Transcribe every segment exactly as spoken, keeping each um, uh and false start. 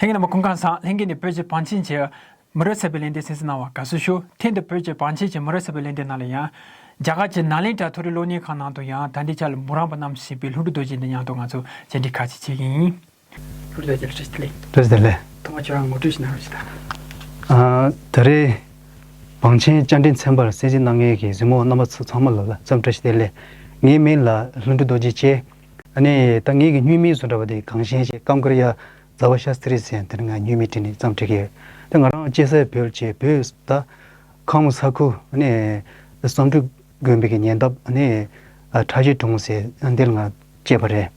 ངེད་རྣམ་པ་སྐུ་ཁམས་བཟང་། ལྷན་རྒྱས་ནས་བོད་ཀྱི་བང་ཆེན་གྱི་མི་རབས་གསར་པའི་ལས་དོན་གསན་གཟིགས་གནང་བར་དགའ་བསུ་ཞུ། ཐེངས་འདིའི་བོད་ཀྱི་བང་ཆེན་གྱི་མི་རབས་གསར་པའི་ལས་དོན་ནང་ལ་ཡང་། རྒྱ་གར་གྱི་ནཱ་ལེནྡྲ་མཐོ་རིམ་སློབ་གཉེར་ཁང་ནང་དུ་ཡང་ད་ལྟའི་ཆར་ལ་འབུམ་རམས་པ་རྣམས་ཞེས་པའི་ལྷུན་གྲུབ་རྡོ་རྗེ་འདི་མཉམ་དུ་ང་ཚོ་བཅར་འདྲི་ཁ་ཤས་བྱེད་ཀྱི་ཡིན། ལྷུན་གྲུབ་རྡོ་རྗེ་ལགས་བཀྲ་ཤིས་བདེ་ལེགས། བཀྲ་ཤིས་བདེ་ལེགས། ཐོག་མར་ཁྱེད་རང་ངོ་སྤྲོད་ཞིག་གནང་རོགས་ཞུ་དང་། ཨ། ད་རེས་བང་ཆེན་བཅར་འདྲི་ཚན་པར་གསན་གཟིགས་གནང་མཁན་གྱི་གཟིགས་མོ་རྣམ་པ་ཚོ་ཚང་མ་ལ་འཚམས་འདྲི་བཀྲ་ཤིས་བདེ་ལེགས། ངའི་མིང་ལ་ལྷུན་གྲུབ་རྡོ་རྗེ་བྱས། ཨ་ནི་ད་ངེད་ཀྱི་སྨྱུག་མིང་བཟོ་འདྲ་བ་དེ་གངས་ཅན་ཞེས་ཀམ་ཀ་རི་ཡ་ཛ་བ་ཤཱ་སྟྲི་ཟེར་དེ་ང་སྨྱུག་མིང་བྲིས་ནས་བརྩམས་བྲིས་ཀྱི་ཡོད། དེ་ང་རང་སྐྱེས་ས་བོད་ཀྱི་བོད་ད་ཁམས་ས་ཁུལ་ཨ་ནི་བསམ་གྲུབ་དགོན་པའི་གི་ཉེ་འདབས་ཨ་ནི་ཁྲ་ཤིང་གྲོང་ཟེར་འདི་ལ་ང་སྐྱེས་པ་རེད།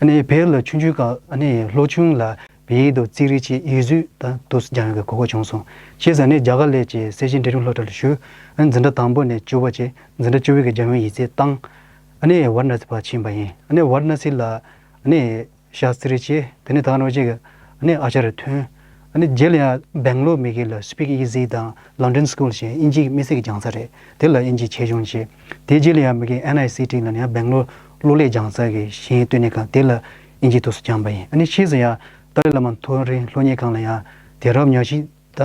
ཨ་ནི་བོད་ལ་ཆུང་ཆུང་སྐབས་ཨ་ནི་སློབ་ཆུང་ལ་བོད་ཡིག་དང་རྩིས་རིག་བཅས་ཡིག་གཟུགས་དང་འདུག་སེ་སྦྱང་ཡག་གི་གོ་སྐབས་བྱུང་སོང་། བྱས་ཙང་ནི་རྒྱ་གར་ལ་ཅིག་སེར་བྱེས་འབྲིང་རིམ་སློབ་གྲྭ་ལ་ཞུགས། ཨ་ནི་འཛིན་གྲྭ་དང་པོ་ནས་བཅུ་པ་བཅས་འཛིན་གྲྭ་བཅུ་པའི་གི་རྒྱལ་ཡོངས་ཡིག་ཚད་བཏང་། ཨ་ནི་ཝཱ་ར་ཎ་སི་བར་ཕྱིན་པ་ཡིན། ཨ་ནི་ཝཱ་ར་ཎ་སི་ལ་ཨ་ནི་ཤཱ་སྟྲི་བྱས། དེ་ནས་ད་ག་ནང་བཞིན་གྱི་ཨ་ནི་ཨ་ཅཱརྱ་ཐོན། ཨ་ནི་རྗེས་ལ་ཡང་སྦེང་ལོར་མི་གི་ལ་Speak Easy དང་London School ཞེས་དབྱིན་ཇིའི་དམིགས་བསལ་གྱི་སྦྱང་ས་རེད། དེ་ལ་དབྱིན་ཇི་ཆེད་སྦྱོང་བྱས། དེ་རྗེས་ལ་ཡང་མི་གི་ཨེན་ཨའི་སི་ཊི་ལ་ནི་ཡང་སྦེང་ལོར་གློག་ཀླད་སྦྱང་ས་གི་ཤེས་ཡོན་བཏོན་གནས་ཁང་དེ་ལ་དབྱིན་ཇི་འདུག་སེ་སྦྱངས་པ་ཡིན། ཨ་ནི་ཕྱིས་སུ་ཡང་ཏཱ་ལའི་བླ་མ་མཐོ་རིམ་སློབ་གཉེར་ཁང་ལ་ཡང་དུས་རབས་ཉི་ཤུ་ད་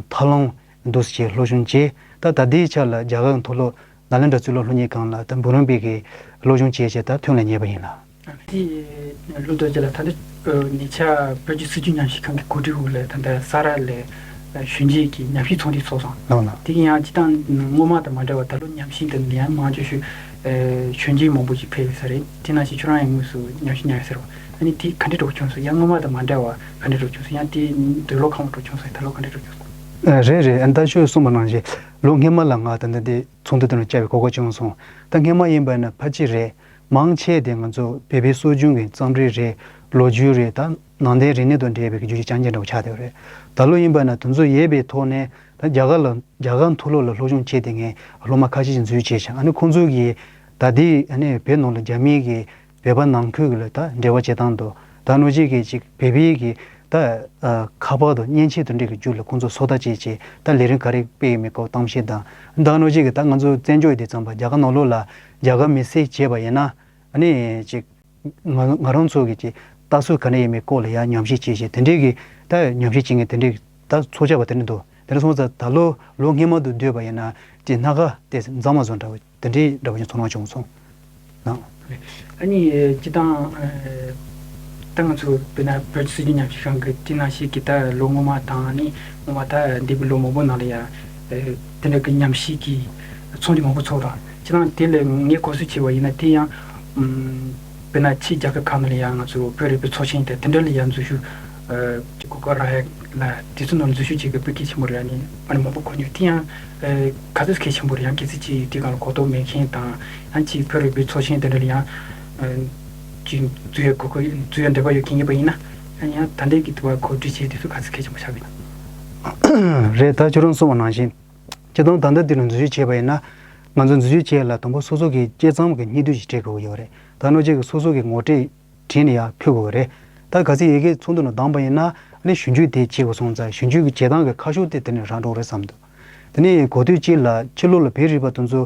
ཐབས་ལམ་འདུག་སེ་བྱས་སློབ་སྦྱོང་བྱས། ད་ད་ལྟའི་ཆ་ལ་རྒྱ་གར་མཐོ་སློབ་ནཱ་ལེནྡྲ་གཙུག་ལག་སློབ་གཉེར་ཁང་ལ་ད་འབུམ་རམས་པའི་གི་སློབ་སྦྱོང་བྱས་བྱས་ད་ཐོན་ལ་ཉེ་བ་ཡིན་ལགས། དེ་ལྷུན་གྲུབ་རྡོ་རྗེ་ལགས། ད་ལྟ་ཉེ་ཆར་བོད་ཀྱི་སྲིད་བྱུས་ཉམས་ཞིབ་ཁང་གི་གོ་སྒྲིག་འོག་ལ་ད་ལྟ་ས་རཱ་ལ་ཞོད་འཇགས་ཀྱི་ཉམས་ཞིབ་ཚོགས་འདུ་ཚོགས་སོང་། ལགས་ལགས། དེ་གི་ཡང་སྤྱིར་བཏང་སྔོན་མ་དང་མ་འདྲ་བར་ད་ལོ་ཉམས་ཞིབ་འདི་ལ་ཡང་མང་ཆེ་ཤོས་ཞོད་འཇགས་མང་པོ་ཞིག་ཕེབས་ཡོད་ས་རེད། དེ་ནང་བཞིན་ཁྱོད་རང་ཡང་དངོས་སུ་ཉམས་ཞིབ་གནང་ཡོད་ས་རེད་བ། ཨ་ནི་དེ་ག་འདྲ་འདྲ་བོ་བྱུང་སོང་། ཡང་སྔོན་མ་དང་མ་འདྲ་བར་ག་འདྲ་འདྲ་བོ་བྱུང་སོང་། ཡང་དེ་འདོད་བློ་ཁ་མ་འདྲ་བོ་བྱུང་སོང་། ད་ལོ་ག་འདྲ་འདྲ་བོ་བྱུང་སོང་། ཨ། རེད་རེད། ཨ། ད་ཁྱོད་གསུངས་པ་ནང་བཞིན་ལོ་སྔོན་མ་ལ་ང་ད་ལྟ་འདི་ཚོགས་འདུ་དེ་ནང་བཅར་བའི་གོ་སྐབས་བྱུང་སོང་། ད་སྔོན་མ་ཡིན་པ་ན་ཕལ་ཆེར་རེད། མང་ཆེ་དེ་ང་ཚོ་བོད་པའི་སྲོལ་རྒྱུན་གྱི་རྩོམ་རིག་རེད། ལོ་རྒྱུས་རེད། ད་ནང་བསྟན་རིག་གནས་དང་འབྲེལ་བའི་རྒྱུ་ཆ་རྐྱང་རྐྱང་འདྲ་བོ་ཆགས་བསྡད་པ་རེད། ད་ལོ་ཡིན་པ་ན་དེ་ཚོ་ཡོད་པའི་ཐོག་ནས་ད་རྒྱ་གར་ལ་རྒྱ་གར་མཐོ་སློབ་ལ་སློབ་སྦྱོང་བྱས་བསྡད་མཁན་སློབ་མ་ཁ་ཤས་ཤིག་འཛུལ་བྱས་ཤག་ཨ་ནི་ཁོང་ཚོ་གིས་ད་ལྟའི་ཨ་ནི་བོད་ནང་ལ་རྒྱ་མིའི་གི་བོད་པ་ནང་ཁུལ་གྱི་ལ་ད་འབྲེལ་བ་བྱེད་སྟངས་དང་ད་ནང་བཞིན་གྱི་ཅིག་བོད་པའི་གི་ད་ཨ་ཁ་པར་དང་མཉེན་ཆས་དེ་འདྲ་གི་རྒྱུད་ལ་ཁོང་ཚོ་བཟོ་ལྟ་བྱས་བྱས་ད་ལས་རིམ་ག་རེ་སྤེལ་ཡོད་མེད་སྐོར་གཏམ་བཤད་དང་། ད་ནང་བཞིན་གྱི་ད་ང་ཚོ་བཙན་བྱོལ་དེ་ཙམ་པ་རྒྱ་གར་ནང་ལོགས་ལ་རྒྱ་གར་མི་སེར་བྱས་པ་ཡིན་ན་ཨ་ནི་ཅིག་ང་ང་རང་ཚོ་གི་ཅིག་ལྟ་ཚུལ་ག་འདྲ་ཡོད་མེད་སྐོར་ལ་ཡང་ཉམས་ཞིབ་བྱས་བྱས་དེ་འདྲའི་གི་ད་ཉམས་ཞིབ་བྱེད་མཁན་དེ་འདྲའི་ད་ཚོགས་བཅར་བ་དེ་འདྲ་འདུག་དེ་འདྲ་སོང་ཙང་ད་ལོ་ལོ་སྔོན་མ་དང་བསྡུར་བ་ཡིན་ན་ཅིག་སྣ་ཁ་དེ་འཛོམས་མ་འཛོམས་འདྲ་བ་དེ་འདྲའི་འདྲ་བ་ཞིག་ཚོར་སྣང་བྱུང་སོང་། ལགས། ཨ་ནི་སྤྱིར་བཏང་ད་ང་ཚོ་དཔེར་ན་བོད་ཀྱི་སྲིད་བྱུས་ཉམས་ཞིབ་ཁང་གི་དེ་ནང་བཞིན་གྱི་ད་ལོ་སྔོན་མ་དང་ནི་སྔོན་མ་ད་འདས་པའི་ལོ་མང་པོ་ནང་ལ་ཡང་དེ་འདྲ་གི་ཉམས་ཞིབ་ཀྱི་ཚོགས་འདུ་མང་པོ་ཚོགས་དང་། སྤྱིར་བཏང་དེ་ལ་ངས་གོ་སྲོལ་བྱས་པ་ཡིན་ན་དེ་ཡང་དཔེར་ན་ཕྱི་རྒྱལ་ཁབ་ཁག་ནང་ལ་ཡང་ང་ཚོ་བོད་རིག་པའི་ཚོགས་ཆེན་དེ་དེ་འདྲ་ལ་ཡང་འཛུལ་ཞུགས་ཀྱི་གོ་སྐབས་རག་ཡ་ལ་དེ་ཚོ་ནང་འཛུལ་ཞུགས་བྱེད་དགོས་པའི་གལ་ཆེན་པོ་རེད། ཨ་ནི་ཨ་ནི་མང་པོ་གོ་མྱོང་། དེ་ཡང་ག་ཚོད་གལ་ཆེན་པོ་རེད། ཡང་གལ་སྲིད་ཅིག་དེ་སྒང་ལ་གོ་རྟོགས་མེད་མཁན་དང་ཡང་ཅིག་བོད་རིག་པའི་ཚོགས་ཆེན་དེ་འདྲ་ལ་ཡང་ཅིག་འཛུལ་ཡ་གོ་སྐབས་འཛུལ་ཡ་འདོད་པ་ཡོད་མཁན་ཡིན་པ་ཡིན་ན་ཡང་ད་ལྟའི་གི་དུ་བ་གོ་སྒྲིག་བྱས་དེ་ཚོ་ག་ཚོད་གལ་ཆེན་པོ་ཆགས་ཀྱི་ཡོད་ན། རེད། ད་ཁྱོད་རང་གསུངས་པ་ནང་བཞིན་སྤྱིར་བཏང་ད་ལྟ་འདི་ནང་འཛུལ་ཞུགས་བྱས་པ་ཡིན་ན་ང་ཚོ་འཛུལ་ཞུགས་བྱས་ལ་དང་པོ་སོ་སོ་གི་དཔྱད་རྩོམ་གྱི་སྙིང་བསྡུས་ཤིག་སྤྲད་དགོས་ཀྱི་ཡོད་རེད། ད་ནང་བཞིན་གྱི་སོ་སོ་གི་ངོ་སྤྲོད་བྲིས་ནས་ཡར་ཕུལ་དགོས་ཀྱི་རེད། ད་གལ་སྲིད་ཡ་གི་ཚོགས་འདུ་ནང་བདམས་པ་ཡིན་ན་ཨ་ནི་ཞིབ་འཇུག་དེ་བྱེད་དགོས་སོང་ཙང་ཞིབ་འཇུག་གི་བྱེད་སྟངས་ཀྱི་ཁ་ཕྱོགས་དེ་དེ་ནས་རང་འགྲོ་རེད་བསམ་འདུག་དེ་ནས་གོ་ཐོས་གཅིག་ལ་ཕྱི་ལོགས་ལ་བོད་རིག་པ་དེ་ཚོ་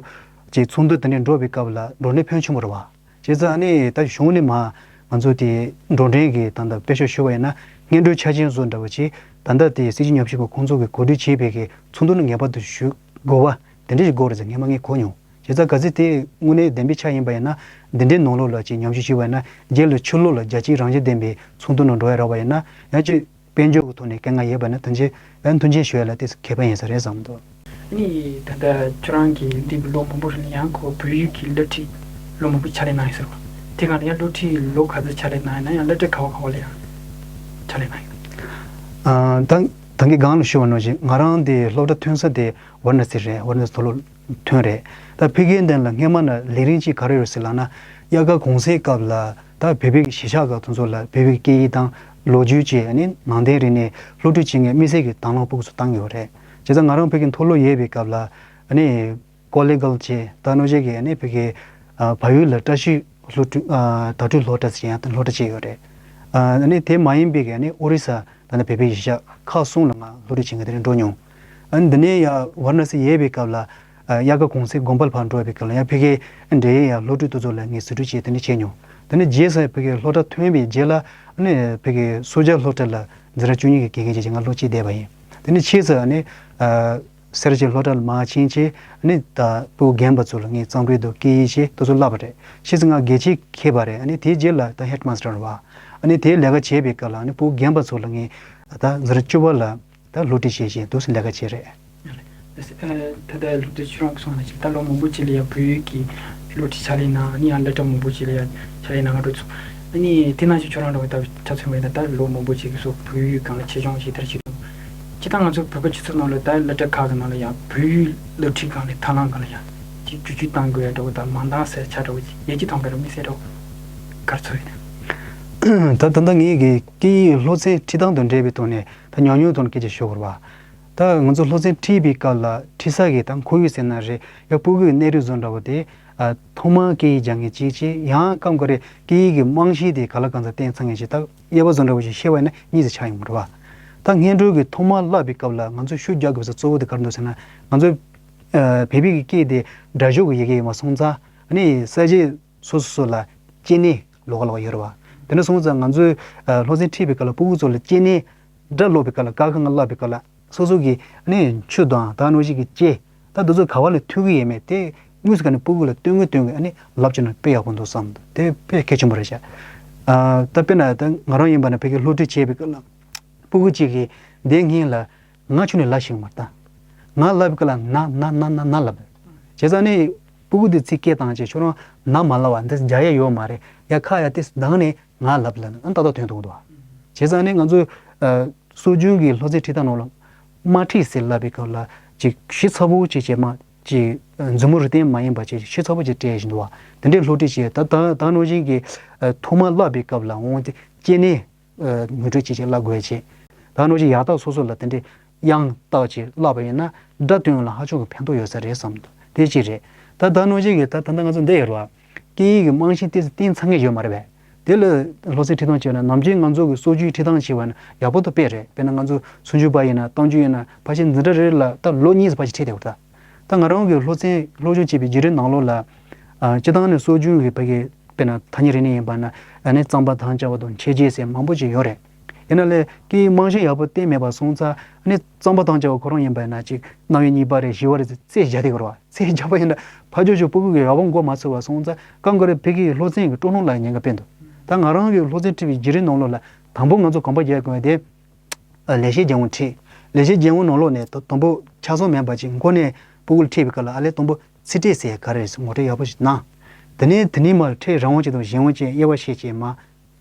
ཅིག་ཚོགས་འདུ་དེ་འདྲ་འགྲོ་བའི་སྐབས་ལ་འགྲོ་གྲོན་ཕོན་ཆེན་པོ་རེད་བ། བྱས་ཙང་ཨ་ནི་ད་གཞུང་ནས་མར་ང་ཚོ་དེ་འགྲོ་གྲོན་གྱི་ད་ལྟ་དཔེ་ཤོག་ཞུ་བ་ཡིན་ན་སྔོན་འགྲོའི་ཆ་རྐྱེན་བཟོ་འདྲ་བ་ཅིག་ད་ལྟ་དེ་སྲིད་བྱུས་ཉམས་ཞིབ་པ་ཁོང་ཚོ་གིས་གོ་སྒྲིག་བྱས་པའི་གི་ཚོགས་འདུ་ནང་ངེས་པར་དུ་ཞུགས་དགོས་པ་དེ་འདྲ་ཞིག་དགོས་རེད་ཟེར་སྔོན་མ་ངས་གོ་མྱོང་། བྱས་ཙང་གལ་སྲིད་དེ་དངོས་གནས་བདེན་པའི་ཆ་ཡིན་པ་ཡིན་ན་འདི་འདྲའི་ནང་ལོགས་ལ་ཅིག་ཉམས་ཞིབ་ཞུས་པ་ཡིན་ན་རྗེས་ལ་ཕྱི་ལོགས་ལ་རྒྱལ་སྤྱིའི་རང་བཞིན་ལྡན་པའི་ཚོགས་འདུ་ནང་འགྲོ་ཡ་རག་པ་ཡིན་ན་ཡང་ཅིག་དཔལ་འབྱོར་གྱི་ཐོག་ནས་དཀའ་ངལ་ཡོད་པ་ན་ཐོན་སྐྱེད་ཡང་མཐུན་རྐྱེན་ཞུ་ཡ་ལ་དེ་ཁེ་ཕན་ཡིན་ས་རེད་བསམ་འདུག་ཨ་ནི་ད་ལྟ་ཁྱོད་རང་གིས་འདས་པའི་ལོ་མང་པོ་རིང་ལ་ཡང་ཁོ་བོད་ཡིག་གི་སློབ་ཁྲིད་ལོ་མང་པོ་ཕྱག་ལས་གནང་ཡོད་ཟེར་བ། དེ་སྒང་ལ་ཡང་སློབ་ཁྲིད་ལོ་ག་ཚོད་ཕྱག་ལས་གནང་ཡོད་ན་ཡང་སློབ་གྲྭ་ག་བ་ག་བ་ལ་ཡང་ཕྱག་ལས་གནང་ཡོད། ཨ། ད་ད་གིན་སྒང་ལ་ཞུས་པ་ནང་བཞིན་ང་རང་དེ་སློབ་གྲྭ་ཐོན་ས་དེ་ཝཱ་ར་ཎ་སི་རེད། ཝཱ་ར་ཎ་སི་མཐོ་སློབ་ཐོན་རེད། ད་ཕ་གིར་དེ་ལ་སྔོན་མ་ན་ལས་རིམ་གཅིག་ག་རེ་ཡོད་ཟེར་ལབ་ན་དབྱར་ཁ་གུང་སེང་སྐབས་ལ་ད་བོད་པའི་གཞིས་ཆགས་ཁག་དེ་ཚོ་ལ་བོད་པའི་སྐད་ཡིག་དང་ལོ་རྒྱུས་བཅས་ཨ་ནི་ནང་བསྟན་རིག་གནས་སློབ་ཁྲིད་བྱེད་མཁན་དམིགས་བསལ་གྱི་དང་བླངས་ཕྲུ་གུ་ཚོ་བཏང་ཡོད་རེད། བྱས་ཙང་ང་རང་ཕ་གིར་མཐོ་སློབ་ཡོད་པའི་སྐབས་ལ་ཨ་ནི་ཀོ་ལེ་གལ་བྱས་ད་ནོར་ཅིག་གི་ཨ་ནི་ཕ་གི་ཨ་བལ་ཡུལ་ལ་བཀྲ་ཤིས་སློབ་ཕྲུག་ཨ་དྭ་ཕྲུག་སློབ་གྲྭ་ཟེར་ཡང་སློབ་གྲྭ་གཅིག་ཡོད་རེད། ཨ་ནི་དེ་མ་ཡིན་པའི་གི་ཨ་ནི་ཨོ་རི་ས་ད་ནི་བོད་པའི་གཞིས་ཆགས་ཁག་གསུམ་ལ་ང་སློབ་ཁྲིད་བྱེད་མཁན་དེ་འདྲ་འགྲོ་མྱོང་། ཨ་ནི་འདི་ནས་ཡང་ཝཱ་ར་ཎ་སི་ཡོད་པའི་སྐབས་ལ་ཨ་དབྱར་ཁ་གུང་སེང་དགོན་པར་ཕར་འགྲོ་བའི་སྐབས་ལ་ཡང་ཕ་གི་འབྲེལ་ཡོད་ཡང་སློབ་ཕྲུག་དེ་ཚོ་ལ་ངས་ཟུར་ཁྲིད་བྱས་དེ་འདྲ་བྱས་མྱོང་། དེ་ནས་རྗེས་སུ་ཕ་གི་སློབ་གྲྭ་ཐོན་པའི་རྗེས་ལ་ཨ་ནི་ཕ་གི་སུ་ཇཱ་སློབ་གྲྭ་ལ་འཛིན་གྲྭ་བཅུ་གཉིས་ཀྱི་དགེ་རྒན་བྱས་བྱས་ང་སློབ་ཁྲིད་བསྡད་པ་ཡིན། དེ་ནས་ཕྱིས་སུ་ཨ་ནི་ཨ་སེ་ར་བྱེས་སློབ་གྲྭ་ལ་མར་ཕྱིན་བྱས་ཨ་ནི་ད་ཕྲུ་གུ་རྒན་པ་ཚོ་ལ་ངས་གཙང་པོའི་དུ་སྐད་ཡིག་བྱས་དེ་ཚོ་བསླབ་པ་རེད། ཕྱིས་སུ་ང་དགེ་ཆེ་འཁེལ་བ་རེད། ཨ་ནི་དེའི་རྗེས་ལ་ད་ཧེཌ་མཱ་སི་ཊར་བ། ཨ་ནི་དེའི་ལས་ཀ་བྱས་པའི་སྐབས་ལ་ཨ་ནི་ཕྲུ་གུ་རྒན་པ་ཚོ་ལ་ངས་ད་འཛིན་གྲྭ་བཅུ་པ་ལ་ད་སློབ་ཁྲིད་བྱས་བྱས་འདུག་སེ་ལས་ཀ་བྱས་རེད། ད་ལྟ་སློབ་ཕྲུག་ཁྱོད་རང་གིས་གསུངས་ན་ཅིག་ད་ལོ་མང་པོ་ཅིག་ལ་ཡང་བོད་ཡིག་གི་སློབ་ཁྲིད་ཕྱག་ལས་གནང་། ཨ་ནི་ཡང་སློབ་གྲྭ་མང་པོ་ཅིག་ལ་ཡང་ཕྱག་ལས་གནང་འགྲོ་ཚུལ། ཨ་ནི་དེ་ནང་བཞིན་ཁྱོད་རང་འདྲ་བོ་ད་ཆ་མཚོན་པ་ཡིན་ན་ད་ལོ་མང་པོ་ཅིག་གི་སོ་བོད་ཡིག་སྒང་ལ་ཆེད་སྦྱོང་བྱས་མཐར་ཕྱིན་འདུག་སྤྱིར་བཏང་ང་ཚོ་བོད་པ་སྤྱི་ཚོགས་ནང་ལ་ད་སློབ་གྲྭ་ཁག་གི་ནང་ལ་ཡང་བོད་ཡིག་སློབ་ཁྲིད་སྒང་ལ་དང་བླངས་སྒང་ལ་ཡང་ཅིག་བསྒྱུར་བཅོས་གཏང་དགོས་ཡ་འདྲ་བོ་ད་མ་འདང་ས་ཆ་འདྲ་བོ་ཅིག་ཡོད་ཀྱི་མཐོང་གི་རེད། དམིགས་བསལ་འདྲ་བོ་ག་རེ་ཚོར་ཡོད་དམ། ད་ད་ལྟ་ངེད་ཀྱི་སྐད་ཡིག་སློབ་ཚན་ཁྲིད་སྟངས་དང་འབྲེལ་བའི་ཐོག་ནས་ད་ཉུང་ཉུང་ཐོག་ནས་སྐད་ཆ་ཞུ་དགོས་རེད་བ། ད་ང་ཚོ་སློབ་ཚན་ཁྲིད་པའི་སྐབས་ལ་ཁྲིད་ས་གི་ད་ཁོར་ཡུག་ཟེར་ན་རེད། ཡང་ཕྲུ་གུའི་གནས་རིགས་བཟོ་འདྲ་བོ་དེ། ཨ་ཐོག་མར་སྐད་ཡིག་སྦྱང་མཁན་གཅིག་བྱས། ཡང་སྐབས་འགའ་རེ་སྐད་ཡིག་གི་རྨང་གཞི་དེ་ག་ལ་གང་འཚམ་བསྟན་ཚར་མཁན་ཞིག་ད་དབྱེ་བ་བཟོ་འདྲ་བོ་ཞིག་ཤེས་པ་ཡིན་ན་གཉིས་སུ་ཆགས་ཡོང་གི་རེད་བ། ད་སྔོན་འགྲོ་གི་ཐོག་མར་བསླབ་པའི་སྐབས་ལ་ང་ཚོ་ཤུགས་རྒྱག་དགོས་ས་གཙོ་བོ་དེ་ག་རེ་འདུག་ཟེར་ན། ང་ཚོ་ཨ་བོད་པའི་གི་སྐད་དེ་སྒྲ་སྦྱོར་གི་ཡི་གེ་ཡིན་པ་སོང་ཙང་ཨ་ནི་ས་གཞི་སོ་སོ་སོ་ལ་སྐྱེ་གནས་ལོགས་ཀ་ལོགས་ཀ་ཡོད་རེད་བ། དེ་འདྲ་སོང་ཙང་ང་ཚོས་ཨ་སློབ་ཚན་ཁྲིད་པའི་སྐབས་ལ་ཕྲུ་གུ་ཚོ་ལ་སྐྱེ་གནས་སྒྲ་སློབ་པའི་སྐབས་ལ་ཀ་ཁ་ང་བསླབ་པའི་སྐབས་ལ་སོ་སོ་གི་ཨ་ནི་ཆུ་དང་ད་ནོ་ཞིག་གི་ལྕེ་ད་དེ་ཚོ་ག་བ་ལ་ཐུག་གི་ཡོད་མེད་དེ་དངོས་སུ་ག་ནས་ཕྲུ་གུ་ལ་སྟོན་གི་སྟོན་གི་ཨ་ནི་ལབ་བྱས་ན་དཔེ་ཡག་པོ་འདུག་བསམ་འདུག་དེ་དཔེ་གལ་ཆེན་པོ་རེད་ཤག་ཨ་ད་དཔེར་ན་ད་ང་རང་ཡིན་པ་ན་ཕ་གིར་སློབ་ཁྲིད་བྱེད་པའི་སྐབས་ལ་ཕྲུ་གུ་གཅིག་གིས་འདི་སྔོན་ལ་ང་ཁྱོན་ནས་ལབ་ཤེས་ཀྱི་མ་རེད་ད། ང་ལབ་པའི་སྐབས་ལ་ན་ན་ན་ན་ན་ལབ། བྱས་ཙང་ནི་ཕྲུ་གུ་དེ་ཚིག་སྐད་བཏང་བྱས་ཁྱོད་རང་ན་མ་ལབ་པ་འདི་རྒྱག་ཡ་ཡོད་མ་རེད། ཡ་ཁ་ཡ་དེ་འདང་ནས་ང་ལབ་ལབ་ན་ཏག་ཏག་ཐོན་ཐུབ་འདུག་བ། བྱས་ཙང་ནི་ང་ཚོས་ཨ་སྲོལ་རྒྱུན་གྱི་སློབ་ཚན་ཁྲིད་སྟངས་ནང་ལ་དམར་ཁྲིད་ཟེར་ལབ་པའི་སྐབས་ལ་ཅིག་ཞིབ་ཚགས་པོ་ཅིག་བྱས་མ་ཅིག་མཛུབ་མོ་རུ་བསྟན་མ་ཡིན་པ་ཅིག་ཞིབ་ཚགས་པོ་ཅིག་སྤྲད་བཞིན་འདུག་བ། དེ་འདྲའི་སློབ་ཁྲིད་བྱས་ད་ད་ད་ནང་བཞིན་གྱི་ཨ་ཐོག་མར་བསླབ་པའི་སྐབས་ལ་འོང་དེ་སྐྱེ་གནས་ཨ་ངོ་སྤྲོད་བྱེད་ཆེད་བསླབ་དགོས་ཆེད། ད་ནོ་ཅིག་ཡག་རྟགས་སོ་སོ་ལ་དེ་འདྲའི་དབྱངས་རྟགས་ཅིག་བསླབ་པ་ཡིན་ན་སྒྲ་འདོན་ལ་ཧ་ཅང་གི་ཕན་ཐོགས་ཡོད་ས་རེད་བསམ་འདུག་དེ་གཅིག་རེད། ད་ད་ནོ་ཅིག་གི་ད་ད་ལྟ་ང་ཚོ་འདི་ཡོད་རེད་བ། སྐད་ཡིག་གི་རྨང་གཞི་ཏོག་ཙམ་བསྟན་ཚར་མཁན་ཡོད་མ་རེད་པས། དེ་ལ་སློབ་ཚན་ཁྲིད་སྟངས་བྱས་ན་ནམ་རྒྱུན་ང་ཚོ་གི་སྲོལ་རྒྱུན་ཁྲིད་སྟངས་བྱས་པ་ན་ཡག་པོ་དང་དཔེ་རེད། དཔེར་ན་ང་ཚོ་སུམ་ཅུ་པ་ཡིན་ན་རྟགས་འཇུག་ཡིན་ན་ཕལ་ཆེར་འཛིན་གྲྭ་རེ་རེ་ལ་ད་ལོ་གཉིས་ཙམ་ཕལ་ཆེར་ཁྲིད་བསྡད་ཡོད་རེད་ད། ད་ང་རང་གི་སློབ་ཚན་སློབ་སྦྱོང་བྱས་པའི་བརྒྱུད་རིམ་ནང་ལོགས་ལ། ཨ་སྤྱིར་བཏང་ནས་སྲོལ་རྒྱུན་གྱི་ཕ་གི་དཔེར་ན་ཐ་སྙད་རིག་གནས་ཡིན་པ་ན་ཨ་ནི་རྩམ་པ་དང་སྦྱར་བ་དང་ཆེ་བརྗོད་ཟེར་མང་པོ་ཅིག་ཡོད་རེད། ཡིན་ན་ལས་སྐད་ཡིག་རྨང་གཞི་ཡག་པོ་བསྟན་མེད་པ་སོང་ཙང་ཨ་ནི་རྩམ་པ་དང་སྦྱར་བ་ཁོ་རང་ཡིན་པ་ན་ཅིག་རྣམ་དབྱེ་གཉིས་པ་རེད་བཞི་པ་རེད་ཟེར་རྩེ་བརྒྱབ་བསྡད་ཀྱི་རེད་བ། རྩེ་བརྒྱབ་པ་ཡིན་ན་ཕར་ཕྱོགས་ཕྱོགས་ཕྲུ་གུ་གི་ཡག་པོ་མགོ་མ་ཚོས་པ་སོང་ཙང་སྐབས་འགའ་རེ་ཕ་གིའི་སློབ་ཚན་གྱི་སྤྲོ་སྣང་ལ་ཉེན་ཁ་དཔེ་འདུག་ད་ང་རང་གི་སློབ་ཚན་ཁྲིད་པའི་བརྒྱུད་རིམ་ནང་ལོགས་ལ་དང་པོ་ང་ཚོ་གོམ་པ་རྒྱག་དགོས་དེ། ལེགས་བཤད་རྒྱན་དབང་ཁྲིད། ལེགས་བཤད་རྒྱན་དབང་ནང་ལོགས་ནས་ད་དང་པོ་ཆ་ཚང་མིན་པ་ཅིག་མགོ་ནས་ཕྲུ་གུ་ལ་ཁྲིད་པའི་སྐབས་ལ་ཨ་ལས་དང་པོ་ཚིག་ཕྲད་ཟེར་ཡ་ག་རེ་རེད་ཟེར་ངོ་སྤྲོད་ཡག་པོ་ཞིག་གནང་། དེ་ནས་དེ་ནས་མར་ཕྲད་རང་དབང་ཅན་དང་གཞན་དབང་ཅན་དབྱེ་བ་ཕྱེ་བྱས་མ།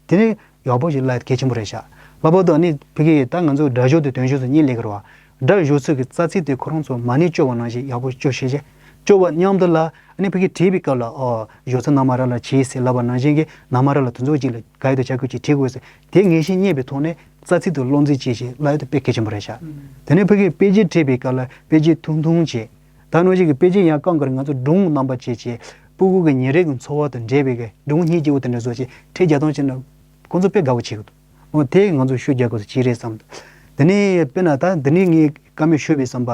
དེ་ནས་ཡག་པོ་ཞིག་བསླབ་ཡ་གལ་ཆེན་པོ་རེད་ཤག་ལྷག་པར་དུ་ཨ་ནི་ཕ་གི་ད་ང་ཚོ་སྒྲ་སྦྱོར་དང་དོན་སྦྱོར་སོགས་གཉིས་སླེབས་ཀྱི་རེད་བ། སྒྲ་སྦྱོར་ཚུལ་གྱི་རྩ་ཚིག་དེ་ཁོ་རང་ཚོ་མ་ཎི་སྐྱོར་བ་ནང་བཞིན་ཡག་པོ་སྐྱོར་ཤེས་བྱས། སྐྱོར་བ་མཉམ་དུ་ལ་ཨ་ནི་ཕ་གི་བྲིས་པའི་སྐབས་ལ་ཨོ་སྦྱོར་ཚིག་ན་མ་ར་ལ་བྱས་ཟེར་ལབ་པ་ནང་བཞིན་གྱི་ན་མ་ར་ལ་དུས་ཚོད་གཅིག་ལ་ག་ཡོད་དོ་བྱ་དགོས་ཀྱི་བྲིས་དགོས་ཟེར་དེ་ངེས་ཤེས་རྙེད་པའི་ཐོག་ནས་རྩ་ཚིག་དང་སློབ་ཚན་བཅས་ཤིག་བསླབ་ཡ་དེ་དཔེ་གལ་ཆེན་པོ་རེད་ཤག་དེ་ནས་ཕ་གིའི་དཔེ་ཆ་ཁྲིད་པའི་སྐབས་ལ་དཔེ་ཆ་ཐུང་ཐུང་བྱས། ད་ནང་བཞིན་གྱི་དཔེ་ཆ་ཡང་སྐབས་འགར་ང་ཚོ་སྒྲུང་རྣམ་པ་བྱས་བྱས་ཕྲུ་གུ་གི་ཉིན་རེ་གི་འཚོ་བ་དང་འབྲེལ་བའི་གི་སྒྲུང་སྙིང་རྗེ་བོ་དེ་འདྲ་བཟོ་བྱས་ཁྲིད་རྒྱག་སྟངས་བྱས་ན་ཁོང་ཚོ་དཔེ་དགའ་བོ་བྱེད་ཀྱི་འདུག་འོ་དེ་ང་ཚོ་ཤུགས་རྒྱག་དགོས་ས་ཅིག་རེད་བསམ་འདུག་དེ་ནས་དཔེར་ན་ད་འདི་ནས་ངས་བཀའ་མོལ་ཞུས་པའི་བསམ་པ།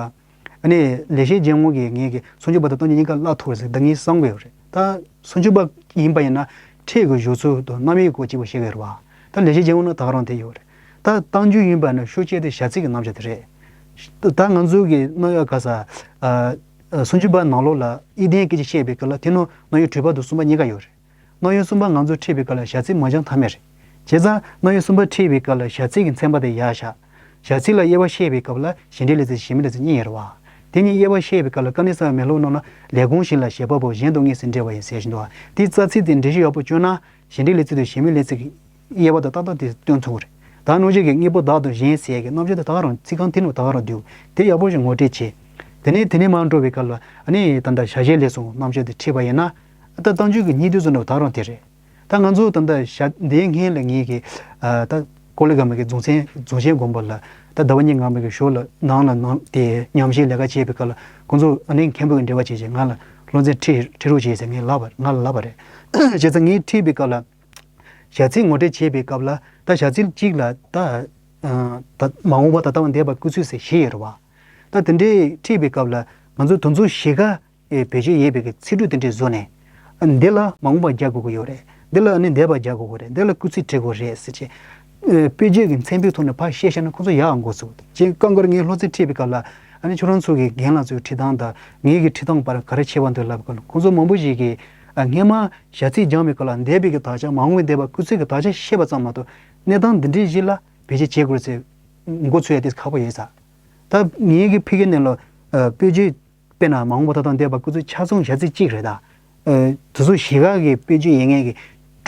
ཨ་ནི་ལེགས་བཤད་རྒྱན་དབང་གིས་ངས་ཀྱི་སུམ་ཅུ་པ་དང་རྟགས་འཇུག་གཉིས་ཀ་བསླབ་ཐུབ་རེད་ཟེར་ད་ངས་བསམ་གྱི་ཡོད་རེད། ད་སུམ་ཅུ་པ་ཡིན་པ་ཡིན་ན་ཕྲད་ཀྱི་སྦྱོར་ཚུལ་དང་རྣམ་དབྱེ་སྐོར་གཅིག་པོ་ཤེས་ཀྱི་ཡོད་རེད་བ། ད་ལེགས་བཤད་རྒྱན་དབང་ནང་ད་ག་རང་དེ་ཡོད་རེད། ད་རྟགས་འཇུག་ཡིན་པ་ན་ཤུགས་བསྐྱེད་དེ་བྱ་ཚིག་གི་རྣམ་གཞག་དེ་རེད། ད་ང་ཚོ་གི་རྣམ་དབྱེ་ག་ས་ཨ་ཨ་སུམ་ཅུ་པ་ནང་ལོགས་ལ་ཨི་ལྡན་སྐད་ཆ་བཤད་པའི་སྐབས་ལ་དེ་ནང་རྣམ་དབྱེ་དྲུག་པ་དང་གསུམ་པ་གཉིས་ཀ་ཡོད་རེད། རྣམ་དབྱེ་གསུམ་པ་ང་ཚོ་ཁྲིད་པའི་སྐབས་ལ་བྱ་ཚིག་མ་སྦྱང་ཐབས་མེད་རེད། བྱས་ཙང་རྣམ་དབྱེ་གསུམ་པ་ཁྲིད་པའི་སྐབས་ལ་བྱ་ཚིག་གི་ཚན་པ་དེ་ཡར་བཞག་བྱ་ཚིག་ལ་དབྱེ་བ་ཕྱེ་བའི་སྐབས་ལ་གཞན་སྒྲའི་ལས་ཚིག་གཞན་མིའི་ལས་ཚིག་གཉིས་ཡོད་རེད་བ། དེ་གཉིས་དབྱེ་བ་ཕྱེ་བའི་སྐབས་ལ་དཀའ་གནད་གསར་བའི་མེ་ལོང་ནང་ལ་ལས་གོང་བཞིན་ལ་བྱེད་པ་པོ་གཞན་དང་དངོས་སུ་འབྲེལ་བ་ཡིན་ཟེར་བཞིན་འདུག་བ། དེའི་རྩ་ཚིག་དེ་འགྲེལ་བཤད་ཡག་པོ་བསྐྱོན་ན་གཞན་སྒྲའི་ལས་ཚིག་དང་གཞན་མིའི་ལས་ཚིག་གི་དབྱེ་བ་དང་ཏག་ཏག་དེ་སྟོན་ཐུབ་ཀྱི་རེད། ད་ནང་བཞིན་གྱི་དངོས་པོ་བདག་དང་གཞན་ཟེར་གྱི་རྣམ་གཞག་དེ་ད་ག་རང་ཚིག་རྐང་དེ་ནང་ད་ག་རང་འདུག་དེ་ཡག་པོ་ཞིག་ངོ་སྤྲོད་བྱས། དེ་ནས་དེ་ནས་མར་འགྲོ་བའི་སྐབས་ལ་ཨ་ནི་ད་ལྟ་བྱ་བྱེད་ལས་གསུམ་རྣམ་གཞག་དེ་ཁྲིད་པ་ཡིན་ན། ད་རྟགས་འཇུག་གི་སྙིང་བསྡུས་བཟོ་འདྲ་བོ་ད་ག་རང་དེ་རེད། ད་ང་ཚོ་ད་ལྟ་བྱ་འདིའི་སྔོན་ལ་ངེད་ཀྱི་ཨ་ད་ཀོ་ལི་གྷལ་མ་གི་རྫོང་ཆེན་རྫོང་ཆེན་དགོན་པ་ལ་ད་ཟླ་བ་གཉིས་སྔ་མ་གི་ཞོར་ལ་ནང་ལ་ནང་དེ་ཉམས་ཞིབ་ལས་ཀ་བྱེད་པའི་སྐབས་ལ་ཁོང་ཚོ་ཨ་ནི་མཁན་པོ་གི་འབྲེལ་བ་བྱས་བྱས་ང་ལ་སློབ་ཚན་ཁྲིད་ཁྲིད་རོགས་བྱས་ཟེར་ངས་ལབ་པ་ང་ལ་ལབ་པ་རེད། བྱས་ཙང་ངས་ཁྲིད་པའི་སྐབས་ལ། བྱ་ཚིག་ངོ་སྤྲོད་བྱེད་པའི་སྐབས་ལ་ད་བྱ་ཚིག་གཅིག་ལ་ད་ཨ་ད་མ་འོངས་པ་ད་ལྟ་བ་འདས་པ་སྐུལ་ཚུལ་ཟེར་བཞི་ཡོད་རེད་བ། ད་དེ་འདྲའི་ཁྲིད་པའི་སྐབས་ལ་ང་ཚོ་དེ་ཚོ་བཞི་ཀ་ཨེ་བེད་སྤྱོད་ཡོད་པའི་གི་ཚིག་འབྲུ་དེ་འདྲས་བཟོས་ནས་ཨ་འདི་ལ་མ་འོངས་པ་རྒྱག་དགོས་ཀྱི་ཡོད་རེད། འདི་ལ་ནི་འདས་པ་རྒྱག་དགོས་རེད། འདི་ལ་སྐུལ་ཚིག་བྲི་དགོས་རེད་ཟེར་བྱས། ཨ། དཔེ་བརྗོད་ཀྱི་མཚན་དཔེའི་ཐོག་ནས་ཕར་བཤད་བཞག་ན་ཁོང་ཚོ་ཡག་འགོ་ཚུགས་འདུག་ཅེས་སྐབས་འགར་ངས་སློབ་ཚན་ཁྲིད་པའི་སྐབས་ལ། ཨ་ནི་ཁྱོད་རང་ཚོ་གི་རྒན་ལགས་ཚོའི་ཁྲིད་སྟངས་དང་ངེད་ཀྱི་ཁྲིད་སྟངས་བར་ག་རེ་ཁྱད་པར་འདུག་ལབ་སྐབས་ལ། ཁོང་ཚོ་མང་པོ་ཞིག་གིས། ཨ། སྔས་མ་བྱ་ཚིག་སྦྱངས་པའི་སྐབས་ལ་འདས་པའི་གི་དག་ཆ། མ་འོངས་པའི་འདས་པ། སྐུལ་ཚིག་གི་དག་ཆ་ཤེས་པ་ཙམ་མ་གཏོགས། གནས་སྟངས་འདི་འདྲའི་གཞི་ལ་བེད་སྤྱོད་བྱེད་དགོས་ཟེར་མགོ་ཚོས་ཡ་དེ་ཁག་པོ་ཡོད་ས། ད་ངེད་ཀྱི་ཕ་གིའི་ནང་ལ། ཨ། དཔེ་བརྗོད། དཔེར་ན་མ་འོངས་པ་ད་དང་འདས་པ་སྐུལ་ཚིག་ཆ་ཚང་བྱ་ཚིག་གཅིག་རེད་ད། ཨ། དེ་ཚོ་གཞི་ག་གི་དཔེ་བརྗོད་ཡོད་མཁན་གྱི་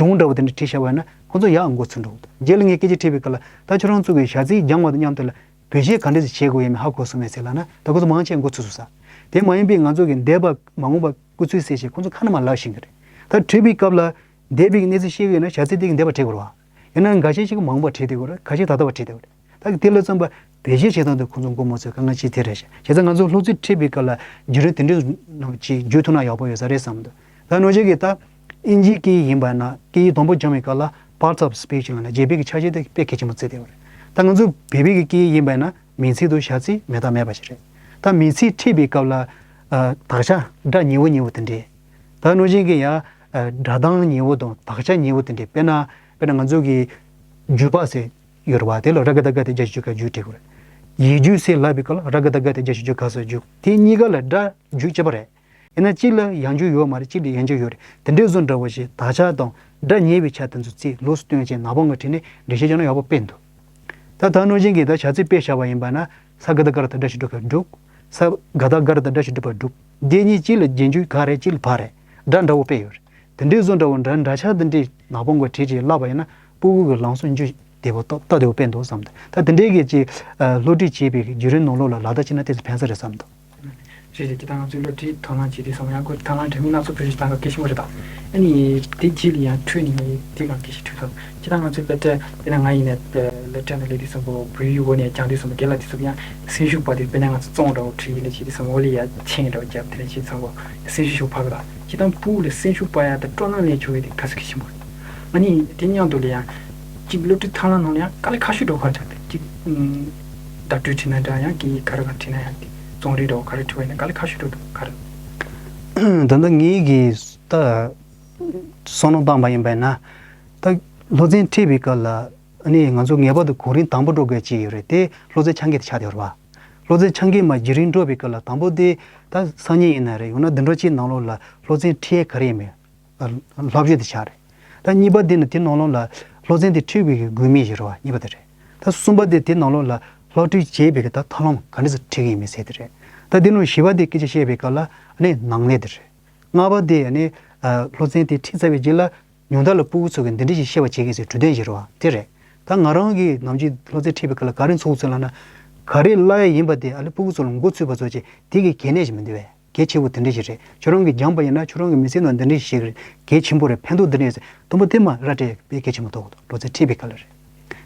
སྒྲུང་འདྲ་བོ་དེ་འདྲ་བྲིས་བཞག་པ་ཡིན་ན་ཁོང་ཚོ་ཡག་འགོ་ཚུགས་འགྲོ་གི་འདུག་རྗེས་ལ་ངས་སྐད་ཆ་དྲིས་པའི་སྐབས་ལ། ད་ཁྱོད་རང་ཚོ་གིས་བྱ་ཚིག་སྦྱངས་པ་དང་མཉམ་དུ་ལ་བེད་སྤྱོད་ག་འདྲ་ཞིག་བྱེད་དགོས་ཡོད་མེད་ཧ་གོ་སོང་མེད་ཟེར་ལབ་ན། ད་ཁོ་ཚོ་མང་ཆེ་འགོ་ཚུགས་སོང་ས། དེ་མ་ཡིན་པའི་ང་ཚོ་གི་འདས་པ་མ་འོངས་པ་སྐུལ་ཚིག་ཟེར་བྱས་ཁོང་ཚོ་ཁ་ནས་མར་ལབ་ཤེས་ཀྱི་རེད། ད་བྲིས་པའི་སྐབས་ལ་འདས་པའི་གནས་ཚུལ་ཤེས་ཀྱི་ཡོད་ན་བྱ་ཚིག་དེ་གི་འདས་པ་བྲིས་དགོས་རེད་བ། ཡིན་ན་འགའ་ཤས་ཤིག་གིས་མ་འོངས་པ་བྲིས་བསྡད་ཀྱི་རེད། ཁ་ཤས་ད་ལྟ་བ་བྲིས་བསྡད་ཀྱི་རེད། ད་དེ་ལ་བརྩོན་པ་བེད་སྤྱོད་བྱེད་སྟངས་དེ་ཁོང་ཚོ་མགོ་མ་ཚོས་དཀའ་ངལ་ཅིག་དེ་རེད་ཤག་བྱས་ཙང་ང་ཚོ་སློབ་ཚན་ཁྲིད་པའི་སྐབས་ལ་བརྒྱུད་རིམ་དེ་འདྲ་ནང་ཅིག་བརྒྱུད་ཐུབ་ན་ཡག་པོ་ཡོད་ས་རེད་བསམ་འདུག་ད་ནོར་ཅིག་གིས་ད་ཨིན་ཇིའི་སྐད་ཡིག་ཡིན་པ་ན། སྐད་ཡིག་དང་པོ་སྦྱངས་པའི་སྐབས་ལ་parts of speech ལབ་ན་རྒྱས་པའི་གི་ཆ་ཤས་དེ་དཔེ་གལ་ཆེན་པོ་བརྩི་བསྡད་ཡོད་རེད། ད་ང་ཚོ་བོད་པའི་གི་སྐད་ཡིག་ཡིན་པ་ན་མིང་ཚིག་དང་བྱ་ཚིག་མེད་ཐབས་མེད་པ་ཞིག་རེད། ད་མིང་ཚིག་ཁྲིད་པའི་སྐབས་ལ། ཨ། དག་ཆ་སྒྲ་ཉེ་བོ་ཉེ་བོ་དེ་འདྲས། ད་ནོར་ཅིག་གིས་ཡང་། ཨ། སྒྲ་གདངས་ཉེ་བོ་དང་དག་ཆ་ཉེ་བོ་དེ་འདྲས། དཔེར་ན། དཔེར་ན་ང་ཚོ་གི་བརྒྱུད་པ་ཟེར་ཡོད་རེད་བ། དེ་ལ་ར་ག་བཏགས་རྒ་དེ་རྒྱ་ཞབས་ཀྱུ་རྒ་བརྒྱུད་བྲིས་དགོས་རེད། ཡིག་རྒྱུགས་ཟེར་ལབ་པའི་སྐབས་ལ་ར་ག་བཏགས་རྒ་དེ་རྒྱ་ཞབས་ཀྱུ་རྒ་ས་རྒྱུགས། དེ་གཉིས་ཀ་ལ་སྒྲ་རྒྱུགས་གཅིག་པ་རེད། ཡིན་ན་གཅིག་ལ་ཡང་རྒྱུགས་ཡོད་མ་རེད། གཅིག་ལ་ཡང་རྒྱུགས་ཡོད་རེད། དེ་འདྲའི་བཟོ་འདྲ་བོ་ཞིག་དག་ཆ་དང་སྒྲ་ཉེ་བའི་ཆ་དེ་ཚོ་རྩིས་ལོགས་སུ་སྟོན་བྱས་ནག་པང་གིས་བྲིས་ནས་འགྲེལ་བཤད་རྒྱག་ན་ཡག་པོ་དཔེ་འདུག་ད་ད་ནོར་ཅིག་གིས་ད་བྱ་ཚིག་དཔེ་བཞག་པ་ཡིན་པ་ན། ས་ག་བཏགས་སྒ་ར་བཏགས་སྒྲ་ཞབས་ཀྱུ་སྒྲ་སྒྲུབ། ས་ག་བཏགས་སྒ་ར་བཏགས་སྒྲ་ཞབས་ཀྱུ་སྒྲུབ་པ་སྒྲུབ། འདི་གཉིས་གཅིག་ལ་རྒྱན་རྒྱུགས་ག་རེ་གཅིག་ལ་བ་རེ། སྒྲ་འདྲ་བོ་དཔེ་ཡོད་རེད། དེ་འདྲའི་བཟོ་འདྲ་བོ་འདྲ་འདྲ་ཆགས་དེ་འདྲའི་ནག་པང་གིས་བྲིས་བྱས་བཀླགས་པ་ཡིན་ན་སྤུ་གུ་གི་ལངས་ཕྱོགས་འཇུ་བདེ་བོ་སྟབས་སྟབས་བདེ་བོ་དཔེ་འདུག་བསམ་འདུག་ད་དེ་འདྲའི་གི་ཅིག་ཨ། སློབ་ཁྲིད་བྱེད་པའི་བརྒྱུད་རིམ་ནང་ལོགས་ལ་ལག་བསྟར་བྱས་ན་ཏོག་ཙམ་ཕན་ས་རེད་བསམ་འདུག་རེད་རེད། ཁྱེད་དང་ང་ཚོས་སློབ་ཁྲིད་དོ་སྣང་བྱེད་དུས་ཙམ་ཡང་ཁོ་དང་བླངས་འབྲེལ་མོལ་སྣ་ཚོགས་ཕུལ་རྒྱུ་དང་གལ་ཆེན་པོ་རེད་ད། ཨ་ནི་དེ་རྗེས་ལ་ཡང་འཕྲོས་ནས་ངས་དེ་གང་གལ་ཆེ་འཕྲོས་ཐུབ། ཁྱེད་དང་ང་ཚོའི་སློབ་གྲྭ་དཔེར་ན་ང་ཡིན་ན་སློབ་གྲྭ་ནང་སླེབས་དུས་ཙམ་པོ་བོད་ཡིག་སྒོ་ནས་སྦྱང་དུས་ཙམ་པོ་རྒན་ལགས་དེ་ཚོ་ཡང་སེམས་ཤུགས་སྤར་དུས་དཔེར་ན་ང་ཚོ་རྩོམ་འདྲ་བོ་བྲིས་ཡིན་ལ་བྱེད་དུས་ཙམ་པོ་ལ་ཡ་མཆན་འདྲ་བོ་བརྒྱབ་དེ་ལ་བྱེད་དུས་ཙམ་པོ་སེམས་ཤུགས་ཤུགས་འཕར་གི་ད། ཁྱེད་དང་སྤུ་གུ་ལ་སེམས་ཤུགས་སྤར་ཡ་དང་སྤྲོ་སྣང་སླེབས་ཆོག་ཡ་དེ་ག་ཚོད་གལ་ཆེན་པོ་རེད། ཨ་ནི་དེ་མཉམ་དུ་ལ་ཡང་གཅིག་སློབ་ཁྲིད་དང་བླངས་ནང་ལ་ཡང་དཀའ་ལས་ཁག་ཤོས་འདྲ་བོ་ག་རེ་ཆགས་ཏེ་གཅིག་བརྡ་སྤྲོད་བྲིས་ན་འདྲ་ཡང་གི་ག་རེ་ག་བྲིས་ན་ཡང་དེ་རྩོམ་རིག་འདྲ་བོ་ག་རེ་བྲིས་པ་ཡིན་ན་དཀའ་ལས་ཁག་ཤོས་འདྲ་བོ་ག་རེ། ད་ལྟ་ངེད་ཀྱིས་ད་བསམ་བློ་བཏང་བ་ཡིན་པས་ན། ད་སློབ་ཚན་ཁྲིད་པའི་སྐབས་ལ་ཨ་ནི་ང་ཚོ་ངེས་པར་དུ་གོ་རིམ་དང་པོ་འགྲོ་དགོས་ཅིག་ཡོད་རེད་དེ་སློབ་ཚན་ཆ་འགའི་དེ་ཆགས་བསྡད་ཡོད་རེད་བ། སློབ་ཚན་ཆ་འགའི་མར་བརྒྱུད་རིམ་འགྲོ་བའི་སྐབས་ལ་དང་པོ་དེ་ད་སང་ཉིན་ཡིན་ན་རེད། ཡང་ན་བདུན་ཕྲག་གཅིག་ནང་ལོགས་ལ་སློབ་ཚན་ཁྲིད་ཡས་ག་རེ་ཡིན་མིན་བསླབ་བྱ་དེ་ཆགས་རེད། ད་གཉིས་པ་དེ་ནི་དེ་ནང་ལོགས་ལ་སློབ་ཚན་དེ་ཁྲིད་པའི་དགོས་དམིགས་ཞིག་རེད་བ། གཉིས་པ་དེ་རེད། ད་གསུམ་པ་དེ་དེ་ནང་ལོགས་ལ་སློབ་ཁྲིད་བྱེད་པའི་གི་ད་ཐབས་ལམ་ག་འདྲ་ཞིག་ཁྲིད་ཀྱི་ཡིན་མིན་ཟེར་དེ་རེད། ད་དེ་ནང་བཞི་པ་དེ་སྐད་ཆ་བཤད་པའི་སྐབས་ལ་ཨ་ནི་ནང་ལས་དེ་རེད། ལྔ་པ་དེ་ཨ་ནི་ཨ་སློབ་ཚན་དེ་ཁྲིད་ཚར་བའི་རྗེས་ལ་ཉུང་མཐའ་ལ་སྤུ་གུ་ཚོ་གིས་འདི་འདྲ་ཞིག་ཤེས་པ་བྱེད་ཀྱི་ཡིན་ཟེར་གྲོས་དོན་ཞིག་རེད་བ། དེ་རེད། ད་ང་རང་གིས་ནམ་རྒྱུན་སློབ་ཚན་ཁྲིད་པའི་སྐབས་ལ་ག་རེ་འཚོལ་ཚུལ་ལབ་ན། ག་རེ་བསླབ་ཡ་ཡིན་པ་དེ་ཨ་ནི་སྤུ་གུ་ཚོ་ལ་མགོ་ཚོས་པ་ཚོ་ཅིག་དེ་གི་གལ་གནད་ཞིག་མི་འདུག་བས། གལ་ཆེ་བོ་དེ་འདྲ་ཞིག་རེད། ཁྱོད་རང་གིས་སྦྱངས་པ་ཡིན་ན་ཁྱོད་རང་གི་མི་ཚེ་ནང་འདི་འདྲ་ཞིག་རེད། གལ་ཆེན་པོ་རེད། ཕན་ཐོགས་འདི་འདྲ་ཡོད་ཟེར་དུམ་བུ་དེ་མར་ར་སྤྲད་དཔེ་གལ་ཆེན་པོ་མཐོང་གི་འདུག་སློབ་ཚན་ཁྲིད་པའི་སྐབས་ལ་རེད།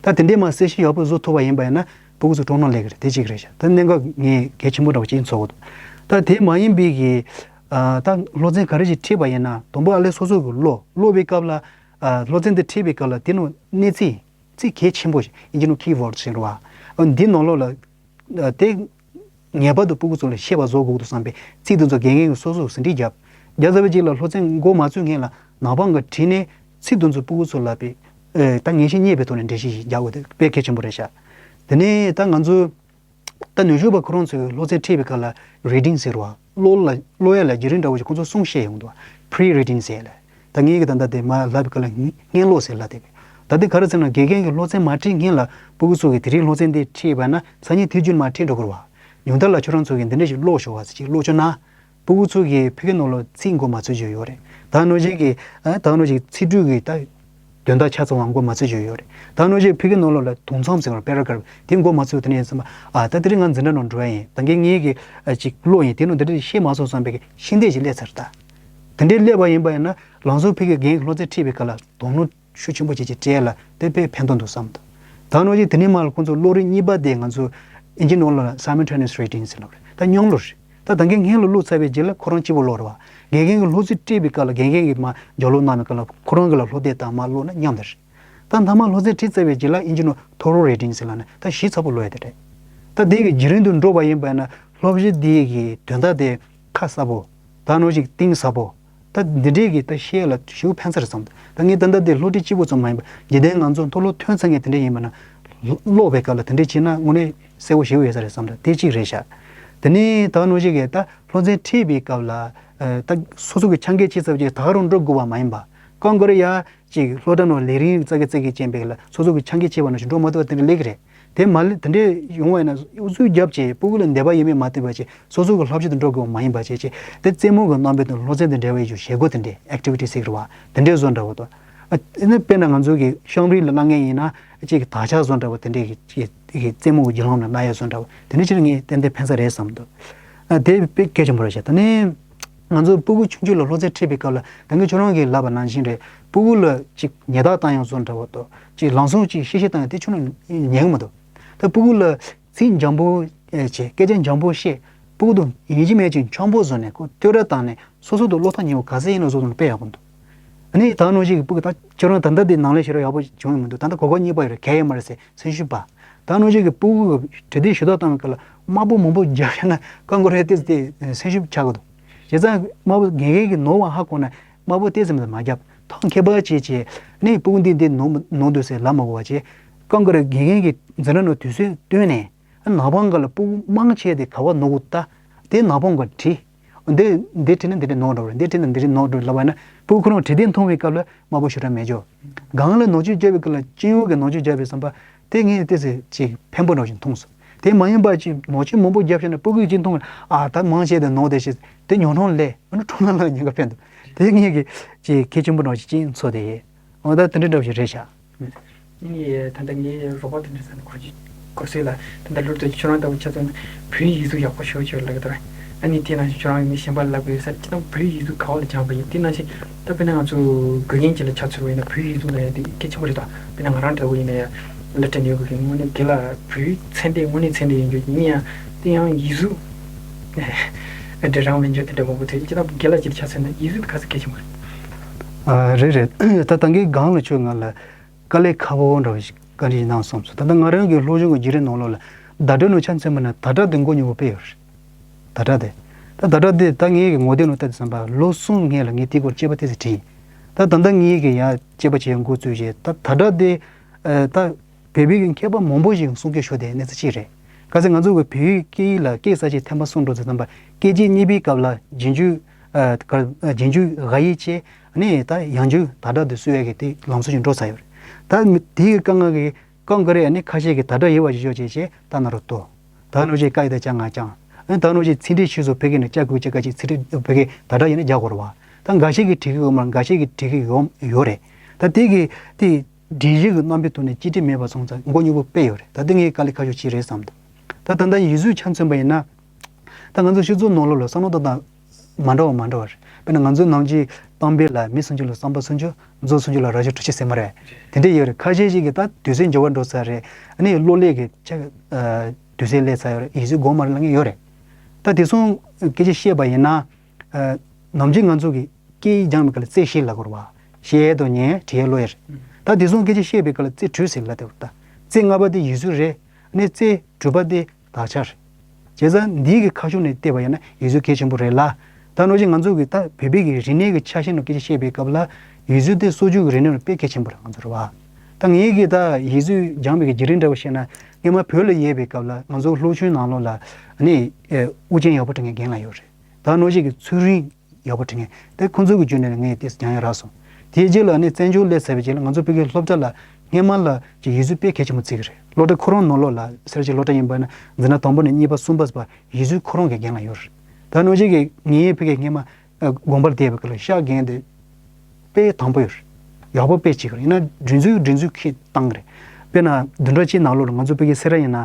ད་དེ་འདྲའི་མར་གསལ་བཤད་ཡག་པོ་བཟོ་ཐུབ་པ་ཡིན་པ་ཡིན་ན་སྤུ་གུ་ཚོ་སྤྲོ་སྣང་སླེབས་ཀྱི་རེད། དེ་གཅིག་རེད་ཤག་ད་གནད་འགག་ངས་གལ་ཆེན་པོ་འདྲ་བོ་གཅིག་ཚོར་གི་འདུག་ད་དེ་མ་ཡིན་པའི་གི་ཨ་ད་སློབ་ཚན་ག་རེ་ཞིག་ཁྲིད་པ་ཡིན་ན་དང་པོ་ཨ་ལས་སོ་སོ་གི་ཀློག་ཀློག་པའི་སྐབས་ལ་ཨ་སློབ་ཚན་དེ་ཁྲིད་པའི་སྐབས་ལ་དེ་ནང་གནས་ཚིག་ཚིག་གལ་ཆེན་པོ་ཞིག་ཨིན་ཇི་ནང་key words ཟེར་བ། འདི་ནང་ལོགས་ལ་དེ་ངེས་པར་དུ་སྤུ་གུ་ཚོ་ལ་ཤེས་པ་བཟོ་དགོས་འདུག་བསམ་པའི་ཚིག་དེ་ཚོ་དགེ་རྒན་གྱིས་སོ་སོར་ཟིན་བྲིས་བརྒྱབ། རྒྱབ་ཚར་བའི་རྗེས་ལ་སློབ་ཚན་འགོ་མ་ཚུགས་སྔོན་ལ་ནག་པང་གིས་བྲིས་ནས་ཚིག་དེ་ཚོ་སྤུ་གུ་ཚོ་ལ་དཔེ་ད་ངེས་ཤེས་རྙེད་པའི་ཐོག་ནས་འགྲེལ་བཤད་ཞིག་རྒྱག་དགོས། དེ་དཔེ་གལ་ཆེན་པོ་རེད་ཤག་དེ་ནས་ད་ང་ཚོ་ད་ནུས་ཤུགས་པ་ཁོ་རང་ཚོས་སློབ་ཚན་ཁྲིད་པའི་སྐབས་ལ་reading ཟེར་བ། ཀློག་ལ་ཀློག་ཡ་ལ་བརྒྱུད་རིམ་འདྲ་བོ་ཞིག་ཁོང་ཚོས་གསུངས་བཤད་ཡོང་འདུག pre-reading ཟེར་ཡ་ལ། ད་ངས་གི་ད་ལྟ་དེ་མར་ལབ་པའི་སྐབས་ལ་སྔོན་ཀློག་ཟེར་ལབ་བསྡད་པས། ད་དེ་ག་རེ་ཟེར་ན་དགེ་རྒན་གྱིས་སློབ་ཚན་མ་ཁྲིད་སྔོན་ལ་སྤུ་གུ་ཚོ་གིས་དེ་རིང་སློབ་ཚན་འདི་ཁྲིད་པ་ན་སང་ཉིན་དེ་རྒྱུན་མར་ཁྲིད་འགྲོ་དགོས་རེད་བ། ཉུང་མཐའ་ལ་ཁྱོད་རང་ཚོ་གིས་འདི་འདྲ་ཞིག་ཀློག་ཤོག་བ་ཟེར་ཅིག་ཀློག་བྱུང་ན། སྤུ་གུ་ཚོ་གིས་ཕ་གིའི་ནང་ལོགས་ཚིག་མགོ་མ་ཚོས་རྒྱུ་ཡོད་རེད། ད་ནོར་ཅིག་གིས་ཨ་ད་ནོར་ཅིག་ཚིག་འབྲུ་གི་ད་དོན་དག་ཆ་ཚང་བ་མགོ་མ་ཚོས་རྒྱུ་ཡོད་རེད། ད་ནོར་ཅིག་ཕ་གིའི་ནང་ལོགས་ལ་དུམ་མཚམས་ཟེར་བ་paragraph དེ་མགོ་མ་ཚོས། དེ་ནས་ཡིན་ཙམ་པ་ཨ་ད་དེ་རིང་ང་འཛིན་གྲྭ་ནང་འགྲོ་ཡ་ཡིན། ད་གིན་ངེད་ཀྱིས་ཨ་ཅིག་ཀློག་ཡིན། དེ་ནང་འདི་འདྲ་ཞིག་བཤད་མ་སོང་བསམ་པའི་གི་ཤེས་ལྡན་ཞིག་སླེབས་ཚར་ད། དེ་འདྲའི་སླེབས་པ་ཡིན་པ་ཡིན་ན་ལམ་སང་ཕ་གིའི་རྒན་གྱིས་སློབ་ཚན་ཁྲིད་པའི་སྐབས་ལ་དོ་སྣང་ཤུགས་ཆེན་པོ་བྱས་ཀྱི་སྤྲད་ལ་དེ་དཔེ་ཕན་ཐོགས་འདུག་བསམ་འདུག་ད་ནོར་ཅིག་དེ་ནས་མར་ཁོང་ཚོ་ཀློག་རིམ་གཉིས་པ་དེ་ང་ཚོ་ཨིན་ཇི་ནང་ལ་simultaneous reading ཟེར་ལབ་རེད། ད་མཉམ་ཀློག་རེད། ད་ད་གིན་སྔོན་ལ་ཀློག་ཚར་བའི་རྗེས་ལ་ཁོ་རང་གཅིག་པུ་ཀློག་རེད་བ། དགེ་རྒན་གྱིས་སློབ་ཚན་ཁྲིད་པའི་སྐབས་ལ་དགེ་རྒན་གྱིས་མར་སྦྱང་ཀློག་གནང་བའི་སྐབས་ལ་ཁོ་རང་གིས་ལ་ཀློག་དེབ་དང་མར་ཀློག་ན་མཉམ་དུ་རེད། ད་མཐའ་མ་སློབ་ཚན་ཁྲིད་ཚར་བའི་རྗེས་ལ་ཨིན་ཇི་ནང་thorough reading ཟེར་ལབ་ནས་ད་ཞིབ་ཚགས་པོ་ཀློག་ཡ་དེ་རེད། ད་དེ་གི་བརྒྱུད་རིམ་དུ་འགྲོ་བ་ཡིན་པ་ཡིན་ན་སློབ་གཞི་དེ་གི་དོན་དག་དེ་ཁ་གསལ་པོ། ད་ནོར་ཅིག་གཏིང་ཟབ་པོ། ད་འདི་འདྲའི་གི་ད་བཤད་ལ་ཞེ་པོ་ཕན་ས་རེད་བསམ། ད་ངས་ད་ལྟ་འདི་སློབ་ཁྲིད་གཅིག་པོ་ཙམ་མ་ཡིན་པ་འཇིག་རྟེན་ང་ཚོ་མཐོ་སློབ་ཐོན་ཚར་མཁན་དེ་འདྲ་ཡིན་པ་ན། ཀློག་པའི་སྐབས་ལ་དེ་འདྲ་བྱས་ན་དངོས་གནས་གསལ་པོ་ཞེ་པོ་ཡོད་ས་རེད་བསམ། ད་དེ་གཅིག་རེད་ཤག། དེ་ནས་ད་ནོ་ཞིག་གིས་ད་སློབ་ཚན་ཁྲིད་པའི་སྐབས་ལ་ད་སོ་སོ་གི་ཆ་འགེལ་བྱེད་ཚར་བ་ཅིག་ད་ག་རང་འགྲོ་དགོས་པ་མ་ཡིན་པ། ཀང་ཀོ་རེ་ཡ་ཅིག་སློབ་གྲྭ་ནང་ལས་རིམ་ཙག་གི་ཙག་གི་ཅན་པའི་ལ་སོ་སོ་གི་ཆ་འགེལ་བྱེད་པ་ནང་བཞིན་འགྲོ་མ་ཐུབ་པ་དེ་འདྲ་ལས་ཀྱི་རེད། དེ་མ་ལས་དེ་འདྲས་ཡོང་བ་ཡིན་ན་ཨུ་ཚུགས་རྒྱབ་བྱས་སྤུ་གུ་ལ་འདོད་པ་ཡོད་མེད་མ་བལྟས་པ་བྱས་སོ་སོ་གི་བསླབ་བྱ་དེ་འགྲོ་དགོས་པ་མ་ཡིན་པ་བྱས་བྱས་དེ་རྩེད་མོ་གི་རྣམ་པའི་སྟེང་སློབ་ཚན་དེ་འབྲེལ་བའི་ཞུ་བྱེད་སྒོ་དེ་འདྲས་ཨེག་ཊི་བི་ཊི་ཟེར་གི་རེད་བ། དེ་འདྲས་བཟོ་འདྲ་བོ་དང་། ཨ་ནི་དཔེར་ན་ང་ཚོ་གི་ཤང་རི་ལ་གནང་མཁན་ཡིན་ན་ཅིག་དག་ཆ་བཟོ་འདྲ་བོ་དེ་འདྲས་ཀྱི་ཅིག་རྩེད་མོ་གི་བརྒྱུད་ལམ་ལ་གནང་ཡ་བཟོ་འདྲ་བོ་དེ་འདྲས་ཕྱིར་ངས་ཏན་ཏན་ཕན་ས་རེད་བསམ་འདུག། ཨ་དེ་དཔེ་གལ་ཆེན་པོ་རེད་ཤག། ད་ནི། ང་ཚོ་སྤུ་གུ་ཆུང་ཆུང་ལ་སློབ་ཚན་ཁྲིད་པའི་སྐབས་ལ་ད་གིན་ཁྱོད་རང་གིས་ལབ་པ་ནང་བཞིན་རེད། སྤུ་གུ་ལ་ཅིག་ཉེས་རྡུང་བཏང་ཡག་བཟོ་འདྲ་བོ་དང་ཅིག་ལམ་སང་ཅིག་གཤེ་གཤེ་བཏང་ཡག་དེ་ཁྱོད་རང་ཉན་གི་མི་འདུག། ད་སྤུ་གུ་ལ་ཚིག་འཇམ་པོ་བྱས་སྐད་ཆ་འཇམ་པོ་བཤད། སྤུ་གུ་དང་ཡིན་གཅིག་མིན་གཅིག་འཆམ་པོ་བཟོས་ནས་ཁོ་བསྟོད་ར་བཏང་ནས་སོ་སོ་དང་བློ་ཐག་ཉེ་བོ་ག་ཚད་ཡིན་ན་བཟོ་དང་དཔེ་ཡག་པོ་འདུག། ཨ་ནི་ད་ནང་བཞིན་གྱི་སྤུ་གུ་ད་ཁྱོད་རང་ད་ལྟ་འདི་ནང་ལས་ཤེས་རབ་ཡག་པོ་བྱུང་ཡོད་མི་འདུག། ད་ལྟ་གོ་སྐབས་རྙེད་པ་ཡོད་རེད། གལ་ཡོད་མ་རེད་ཟེར་སེམས་ཤུགས་སྤར། ད་ནང་བཞིན་གྱི་སྤུ་གུ་གི་དྲི་དེབ་ཞུ་དག་བཏང་བའི་སྐབས་ལ་དམར་པོ་མང་པོ་རྒྱབ་ཤེ་ན་ཀང་ཀོ་རེ་ཏེ་དེ་སེམས་ཤུགས་ཆག་གི་འདུག། བྱས་ཙང་དམར་པོ་དགེ་རྒན་གྱི་ནོར་བ་ཧ་གོ་ན་དམར་པོ་ཏེ་ཙམ་ལ་མ་རྒྱབ། ཐག་མཁས་པ་བྱས་བྱས་ནས་སྤུ་གུ་འདི་འདི་ནོར་ནོར་འདུག་ཟེར་ལབ་མ་དགོས་པ་བྱས། ཀང་ཀོ་རེ་དགེ་རྒན་གྱི་འཛིན་གྲྭ་ནང་དུས་ཚོད་བཏོན་ནས་ནག་པང་ག་ལ་སྤུ་གུ་མང་ཆེ་དེ་ག་བ་ནོར་གི་ད་དེ་ནག་པང་ག་བྲིས། འདི་འདི་བྲིས་ན་འདི་འདྲ་ནོར་འགྲོ་རེད། འདི་བྲིས་ན་འདི་འདྲ་ནོར་འགྲོ་རེད་ལབ་པ་ཡིན་ན་སྤུ་གུ་ཁོ་རང་བྲིས་དེབ་མཐོང་བའི་སྐབས་ལ་དམར་པོ་ཞེ་དྲག་མེད་ཅོ། སྒང་ལ་ནོར་བཅོས་བརྒྱབ་པའི་སྐབས་ལ་སྤྱི་ཡོངས་ཀྱི་ནོར་བཅོས་བརྒྱབ་པའི་བསམ་པ་དེ་ངས་ཏོག་ཙམ་ཅིག་ཕན་པོ་འདྲ་ཞིག་མཐོང་སོང་། དེ་མ་ཡིན་པ་ཅིག་ནོར་བཅོས་མང་པོ་བརྒྱབ་ཤེ་ན་སྤུ་གུས་ཅིག་མཐོང་ཨ་ད་མང་ཆེ་དེ་ནོར་དེ་ཞིག་དེ་ཉོ་གྲོང་ལས་ཨ་ནི་ཁྲོམ་ལ་ལ་ཉེན་ཁ་ཕན་འདུག། དེ་ངས་ཀྱི་ཅིག་གལ་ཆེན་པོ་འདྲ་ཞིག་ཅིག་ཚོར་དེ་ཡིན། འོ་ད་དེ་འདྲ་འདྲ་ཞིག་རེད་ཤག། ངས་ད་ལྟ་ངའི་རོགས་པ་དེ་འདྲ་ས་ནས་གོ་རྒྱུ་གོ་སྲིད་ལ་ད་ལྟ་ལོ་དེ་ཁྱོད་རང་ལྟ་བུ་ཆ་ཚང་བོད་ཡིག་ཡིག་གཟུགས་ཡག་པོ་ཤོད་ཆོག་ལབ་ཀྱི་འདུག། ཨ་ནི་དེ་ནང་བཞིན་ཁྱོད་རང་ངས་གཞན་པ་ལབ་དགོས་ས་ཁྱེད་རང་བོད་ཡིག་ཡིག་གཟུགས་ག་བ་ལ་སྦྱངས་པ་ཡིན། དེ་ནང་བཞིན་ད་དཔེར་ན་ང་ཚོ་དགེ་རྒན་ཅིག་ལ་ཆ་མཚོན་པ་ཡིན་ན་བོད་ཡིག་ཡིག་གཟུགས་ལ་ཡང་དེ་གལ་ཆེན་པོ་རེད་དོ། དཔེར་ན་ང་རང་འདྲ་བོ་ཡིན་ན་ཡང་ལ་སྤྲད་ནས་ཡོད་དགོས་ཀྱི་དངོས་གནས་དགེ་ལ་བོད་ཡིག་ཚད་ལྡན་དངོས་གནས་ཚད་ལྡན་ཡིན་རྒྱུ་ཡིན་ཡང་དེ་ཡང་ཡིག་གཟུགས་འདྲ་རང་མིན་རྒྱུ་དེ་འདྲ་མང་པོ་ཐོན་ཅི་ད་དགེ་ལ་ཅིག་ལ་ཆ་མཚོན་ན་ཡིག་གཟུགས་དེ་ག་ཚོད་གལ་ཆེན་པོ་རེད། ཨ་རེད་རེད། ད་ད་གིན་སྒང་ལ་ཁྱོད་ང་ལ། དཀའ་ལས་ཁག་པོ་འདྲ་བ་ཞིག་བཀའ་འདྲི་ཞིག་གནང་སོང་ཟེར། ད་ལྟ་ང་རང་གི་སློབ་སྦྱོང་གི་བརྒྱུད་རིམ་ནང་ལོགས་ལ་བརྡ་སྤྲོད་ནང་ཆ་མཚོན་པ་ན་བརྡ་སྤྲོད་དེ་མགོ་རྙོག་པོ་དཔེ་ཡོད་རེད། བརྡ་སྤྲོད་དེ། ད་བརྡ་སྤྲོད་དེ་ད་ངའི་གི་ངོ་དེབ་ནང་ལྟ་དུས་ཙམ་པ་ལོ་གསུམ་སྔོན་ལ་ངས་དེའི་སྐོར་དཔྱད་པ་ཏོག་ཙམ་བྱས་ཡིན། ད་ད་ལྟ་ངའི་གི་ཡང་དཔྱད་པ་བྱེད་ཡག་འགོ་བཙུགས་རྗེས་ད་བརྡ་སྤྲོད་དེ། ད་བོད་པའི་གི་མཁས་པ་མང་པོ་ཞིག་གསུང་སྐད་ཤོར་དེ་གནས་ཚུལ་གཅིག་རེད། གལ་སྲིད་ང་ཚོ་གི་བོད་ཡིག་སྐད་ཡིག་ལ་སྐད་གསར་བཅད་ཐེངས་མ་གསུམ་འགྲོ་དུས་ཙམ་པ་སྐད་ཅིག་གཉིས་པའི་སྐབས་ལ་རྗེས་འཇུག་ཨ་ག་རྗེས་འཇུག་དབྱེ་བྱས། ནས་ད་ཡང་འཇུག་བརྡ་སྤྲོད་དེ་སུ་ཡ་གི་དེ་ལམ་སྲོལ་ཞིག་འགྲོ་ཚར་ཡོད་རེད། ད་མི་དེའི་དཀའ་ངལ་གྱི་སྐབས་འགའ་རེ་ནི་ཁ་ཤས་ཀྱིས་བརྡ་སྤྲོད་དབྱེ་བ་ཞིག་ཤོག་ཅེས་བྱས་ད་ན་རོ་ཏོ། ད་ནོ་ཅེས་ཀ་ཡི་ད་ཅ་ང་ཅང་། ཨ་ད་ནོ་ཅེས་ཚིག་འགྲེལ་ཞུས་སོ་བོད་སྐད་ནས་ཅ་གུ་ཅ་ཀ་ཅིག་ཚིག་འགྲེལ་བོད་སྐད་བརྡ་སྤྲོད་ཡིན་ན་རྒྱག་དགོས་རེད་བ། ད་འགའ་ཤས་ཀྱིས་འགྲིག་གི་ཡོད་མ་རེད། འགའ་ཤས་ཀྱིས་འགྲིག་གི་ཡོད་ཡོད་རེད། ད་དེ་གི་དེ་སྒྲིག་གཞི་གི་རྣམ་པའི་ཐོག་ནས་གཅིག་སྒྲིལ་མེད་པ་སོང་ཙང་མགོ་རྙོག་པོ་དཔེ་ཡོད་རེད། ད་དེ་ངའི་དཀའ་ལས་ཁག་ཤོས་གཅིག་རེད་བསམ་འདུག། ད་ད་ལྟ་ཡིག་གཟུགས་ཆ་མཚོན་པ་ཡིན་ན། ད་ང་ཚོ་སྤྱི་ཚོགས་ནང་ལོགས་ལ་བསམ་བློ་བཏང་སྟངས་མ་འདྲ་བ་མ་འདྲ་བ་རེད། དཔེར་ན་ང་ཚོའི་ནང་གི་གཏམ་དཔེ་ལ་མི་སུམ་ཅུ་ལ་རྩམ་པ་སུམ་ཅུ། མཛོ་སུམ་ཅུ་ལ་རྭ་ཅོ་དྲུག་ཅུ་ཟེར་མ་རེད། དེ་འདྲས་ཡོད་རེད། ཁ་ཤས་ཤིག་གིས་ད་དུས་ཚོད་འགྱུར་བ་འགྲོ་ཚར་རེད། ཨ་ནི་གློག་ཀླད་ཀྱི་ཆ་ཨ་དུས་ཚོད་སླེབས་ཚར་ཡོད་རེད། ཡིག་གཟུགས་དགོས་མ་རེད་ལབ་མཁན་ཡོད་རེད། ད་དེ་སོང་སྐད་ཆ་བཤད་པ་ཡིན་ན། ཨ་ནམ་རྒྱུན་ང་ཚོ་གི་སྐད་ཡིག་སྦྱང་བའི་སྐབས་ལ་རྩེ་བཞི་ལབ་དགོས་རེད་བ། བཤད་ཡས་དང་ཉན་ཡས་བྲིས་ཡས་ཀློག་ཡས་རེད། ད་དེ་སོང་སྐད་ཆ་བཤད་པའི་སྐབས་ལ་རྩེ་དྲུག་ཟེར་ལབ་བསྡད་ཡོད་རེད། ད་རྩེ་ལྔ་པ་དེ་ཡིག་གཟུགས་རེད། ཨ་ནི་རྩེ་དྲུག་པ་དེ་དག་ཆ་རེད། བྱས་ཙང་འདིའི་གི་ཁ་ཕྱོགས་ནས་བལྟས་པ་ཡིན་ན་ཡིག་གཟུགས་གལ་ཆེན་པོ་རེད་ལ། ད་ནོ་ཅིག་ང་ཚོ་གི་ད་བོད་པའི་གི་རིག་གནས་ཀྱི་ཆ་ཤས་ནང་སྐད་ཆ་བཤད་པའི་སྐབས་ལ་ཡིག་གཟུགས་དེ་སྲོལ་རྒྱུན་གྱི་རིག་གནས་ནང་དཔེ་གལ་ཆེན་པོ་རེད་ང་ཚོ་རེད་བ། ད་ངའི་གི་ད་ཡིག་གཟུགས་སྦྱངས་པའི་གི་བརྒྱུད་རིམ་འདྲ་བོ་བཤད་ན་སྔོན་མ་བོད་ལ་ཡོད་པའི་སྐབས་ལ་ང་ཚོ་སློབ་ཆུང་ནང་ལོགས་ལ་ནི་དབུ་ཅན་ཡག་པོ་འབྲི་མཁན་རྒན་ལགས་ཡོད་རེད། ད་ནོ་ཅིག་གི་ཚུལ་རིང་ཡག་པོ་འབྲི་མཁན་དེ་ཁོང་ཚོ་གི་བརྒྱུད་ནས་ངས་དེ་སྦྱང་ཡག་རག་སོང་། དེའི་རྗེས་ལ་ནི་བཙན་བྱོལ་སླེབས་ཚར་བའི་རྗེས་ལ་ང་ཚོ་བོད་ཀྱི་སློབ་གྲྭ་ལ་སྔོན་མ་ལ་ཅིག་ཡིག་གཟུགས་དཔེ་གལ་ཆེན་པོ་བརྩི་གི་རེད། སློབ་གྲྭ་ཁོ་རང་ནང་ལོགས་ལ་སེར་བྱེས་སློབ་གྲྭ་ཡིན་པ་ན་འཛིན་གྲྭ་དང་པོ་ནས་གཉིས་པ་གསུམ་པ་ཟེར་བ་ཡིག་གཟུགས་ཁོ་རང་གི་རྒན་ལགས་ཡོད་རེད། ད་ནོ་ཅིག་གི་ངའི་བོད་ཀྱི་སྔོན་མ་དགོན་པར་བསྡད་པའི་སྐབས་ལ་ཤག་རྒན་དེ་དཔེ་དང་པོ་ཡོད་རེད། ཡག་པོ་དཔེ་བྱེད་ཀྱི་རེད། ཡིན་ན་སྒྲིག་འཛུགས་སྒྲིག་འཛུགས་ཁྱེད་བཏང་གི་རེད། དཔེར་ན་བདུན་ཕྲག་གཅིག་ནང་ལོགས་ལ་ང་ཚོ་བོད་ཀྱི་སེ་ར་ཡིན་ན་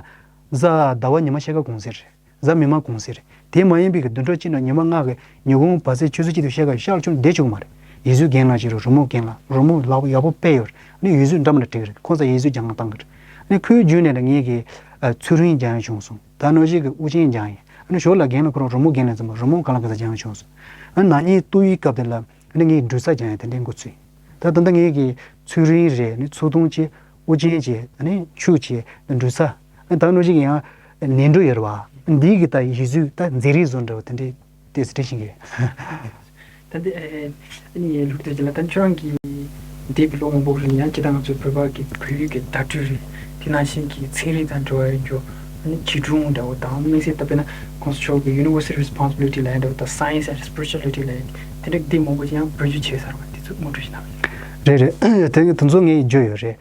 གཟའ་ཟླ་བ་ཉི་མ་ཕྱེད་ཀ་གུང་སེང་རེད། གཟའ་མིག་དམར་གུང་སེང་རེད། དེ་མ་ཡིན་པའི་གི་བདུན་ཕྲག་གཅིག་ནང་ཉི་མ་ལྔ་གི་ཉིན་གུང་བར་སེང་ཆུ་ཚོད་གཅིག་དང་ཕྱེད་ཀ་ཤག་ཁྱོན་བསྡད་བཅུག་མ་རེད། ཡིག་གཟུགས་རྒན་ལགས་ཅིག་རེད། རི་མོ་རྒན་ལགས་རི་མོ་ལག་པ་ཡག་པོ་དཔེ་ཡོད་རེད། ཨ་ནི་ཡིག་གཟུགས་འདྲ་མི་འདྲ་བྲིས་ཀྱི་རེད། ཁོང་ཚོ་ཡིག་གཟུགས་སྦྱང་བཏང་གི་རེད། ཨ་ནི་ཁོའི་བརྒྱུད་ནས་ལ་ངེད་ཀྱི་ཨ་ཚུལ་རིང་སྦྱང་ཡག་བྱུང་སོང་། ད་ནོ་ཅིག་གི་དབུ་ཅན་སྦྱང་ཡག་ཨ་ནི་ཞོར་ལ་རྒན་ལགས་ཁོ་རང་རི་མོ་རྒན་ལགས་ཙམ་པ་རི་མོ་གང་ལ་གང་འཚམ་སྦྱང་ཡག་བྱུང་སོང་། ཨ་ནི་ན་ནིང་ཏོག་དབྱིབས་སྐབས་དེ་ལ་ཨ་ནི་ངས་འབྲུ་ཚ་སྦྱང་ཡག་དེ་འདྲའི་འགོ་ཚུགས་ཡིན། ད་ད་ལྟ་ངེད་ཀྱི་ཚུལ་རིང་རེད། ཨ་ནི་ཚུལ་སྟོང་ཅིག་དབུ་ཅན་ཅིག་ཨ་ནི་ཆུ་ཅིག་འབྲུ་ཚ། ཨ་ནི་ད་ནོ་ཅིག་ཡང་ནས་འབྲུ་ཡོད་རེད་བ། འདིའི་གི་ད་ཡིག་གཟུགས་ད་མཛེས་རིག་བཟོ་འདྲ་བ་དེ་འདྲའི་ཏོག་ཙམ་བྲིས་ཤིང་གི་ད་འདི་ཨ་ནི་ལུགས་དེ་ལ་ད་ཁྱོད་རང་གིས་འདས་པའི་ལོ་མང་པོ་རིང་ཡང་སྤྱིར་བཏང་ང་ཚོའི་བོད་པ་གི་བོད་ཡིག་གི་བརྡ་སྤྲོད་རེད། དེ་ནང་བཞིན་གྱི་ཚན་རིག་དང་འབྲེལ་བ་ཡོད་རྒྱུ་ཨ་ནི་བྱིས་སྒྲུང་འདྲ་བོ་དང་དམིགས་བསལ་ད་དཔེར་ན་གོང་ས་མཆོག་གི་Universal Responsibility ལབ་ཡ་འདྲ་བོ་དང་Science and Spirituality ལབ་ཡ་དེ་འདྲ་འདི་མང་པོ་ཅིག་ཡང་བེད་སྤྱོད་བྱས་ཚར་བ་དེ་ཚོ་ངོ་སྤྲོད་ཞིག་གནང་། རེད་རེད། དེ་དེ་ཚོ་ངས་བརྗོད་ཡོད་རེད།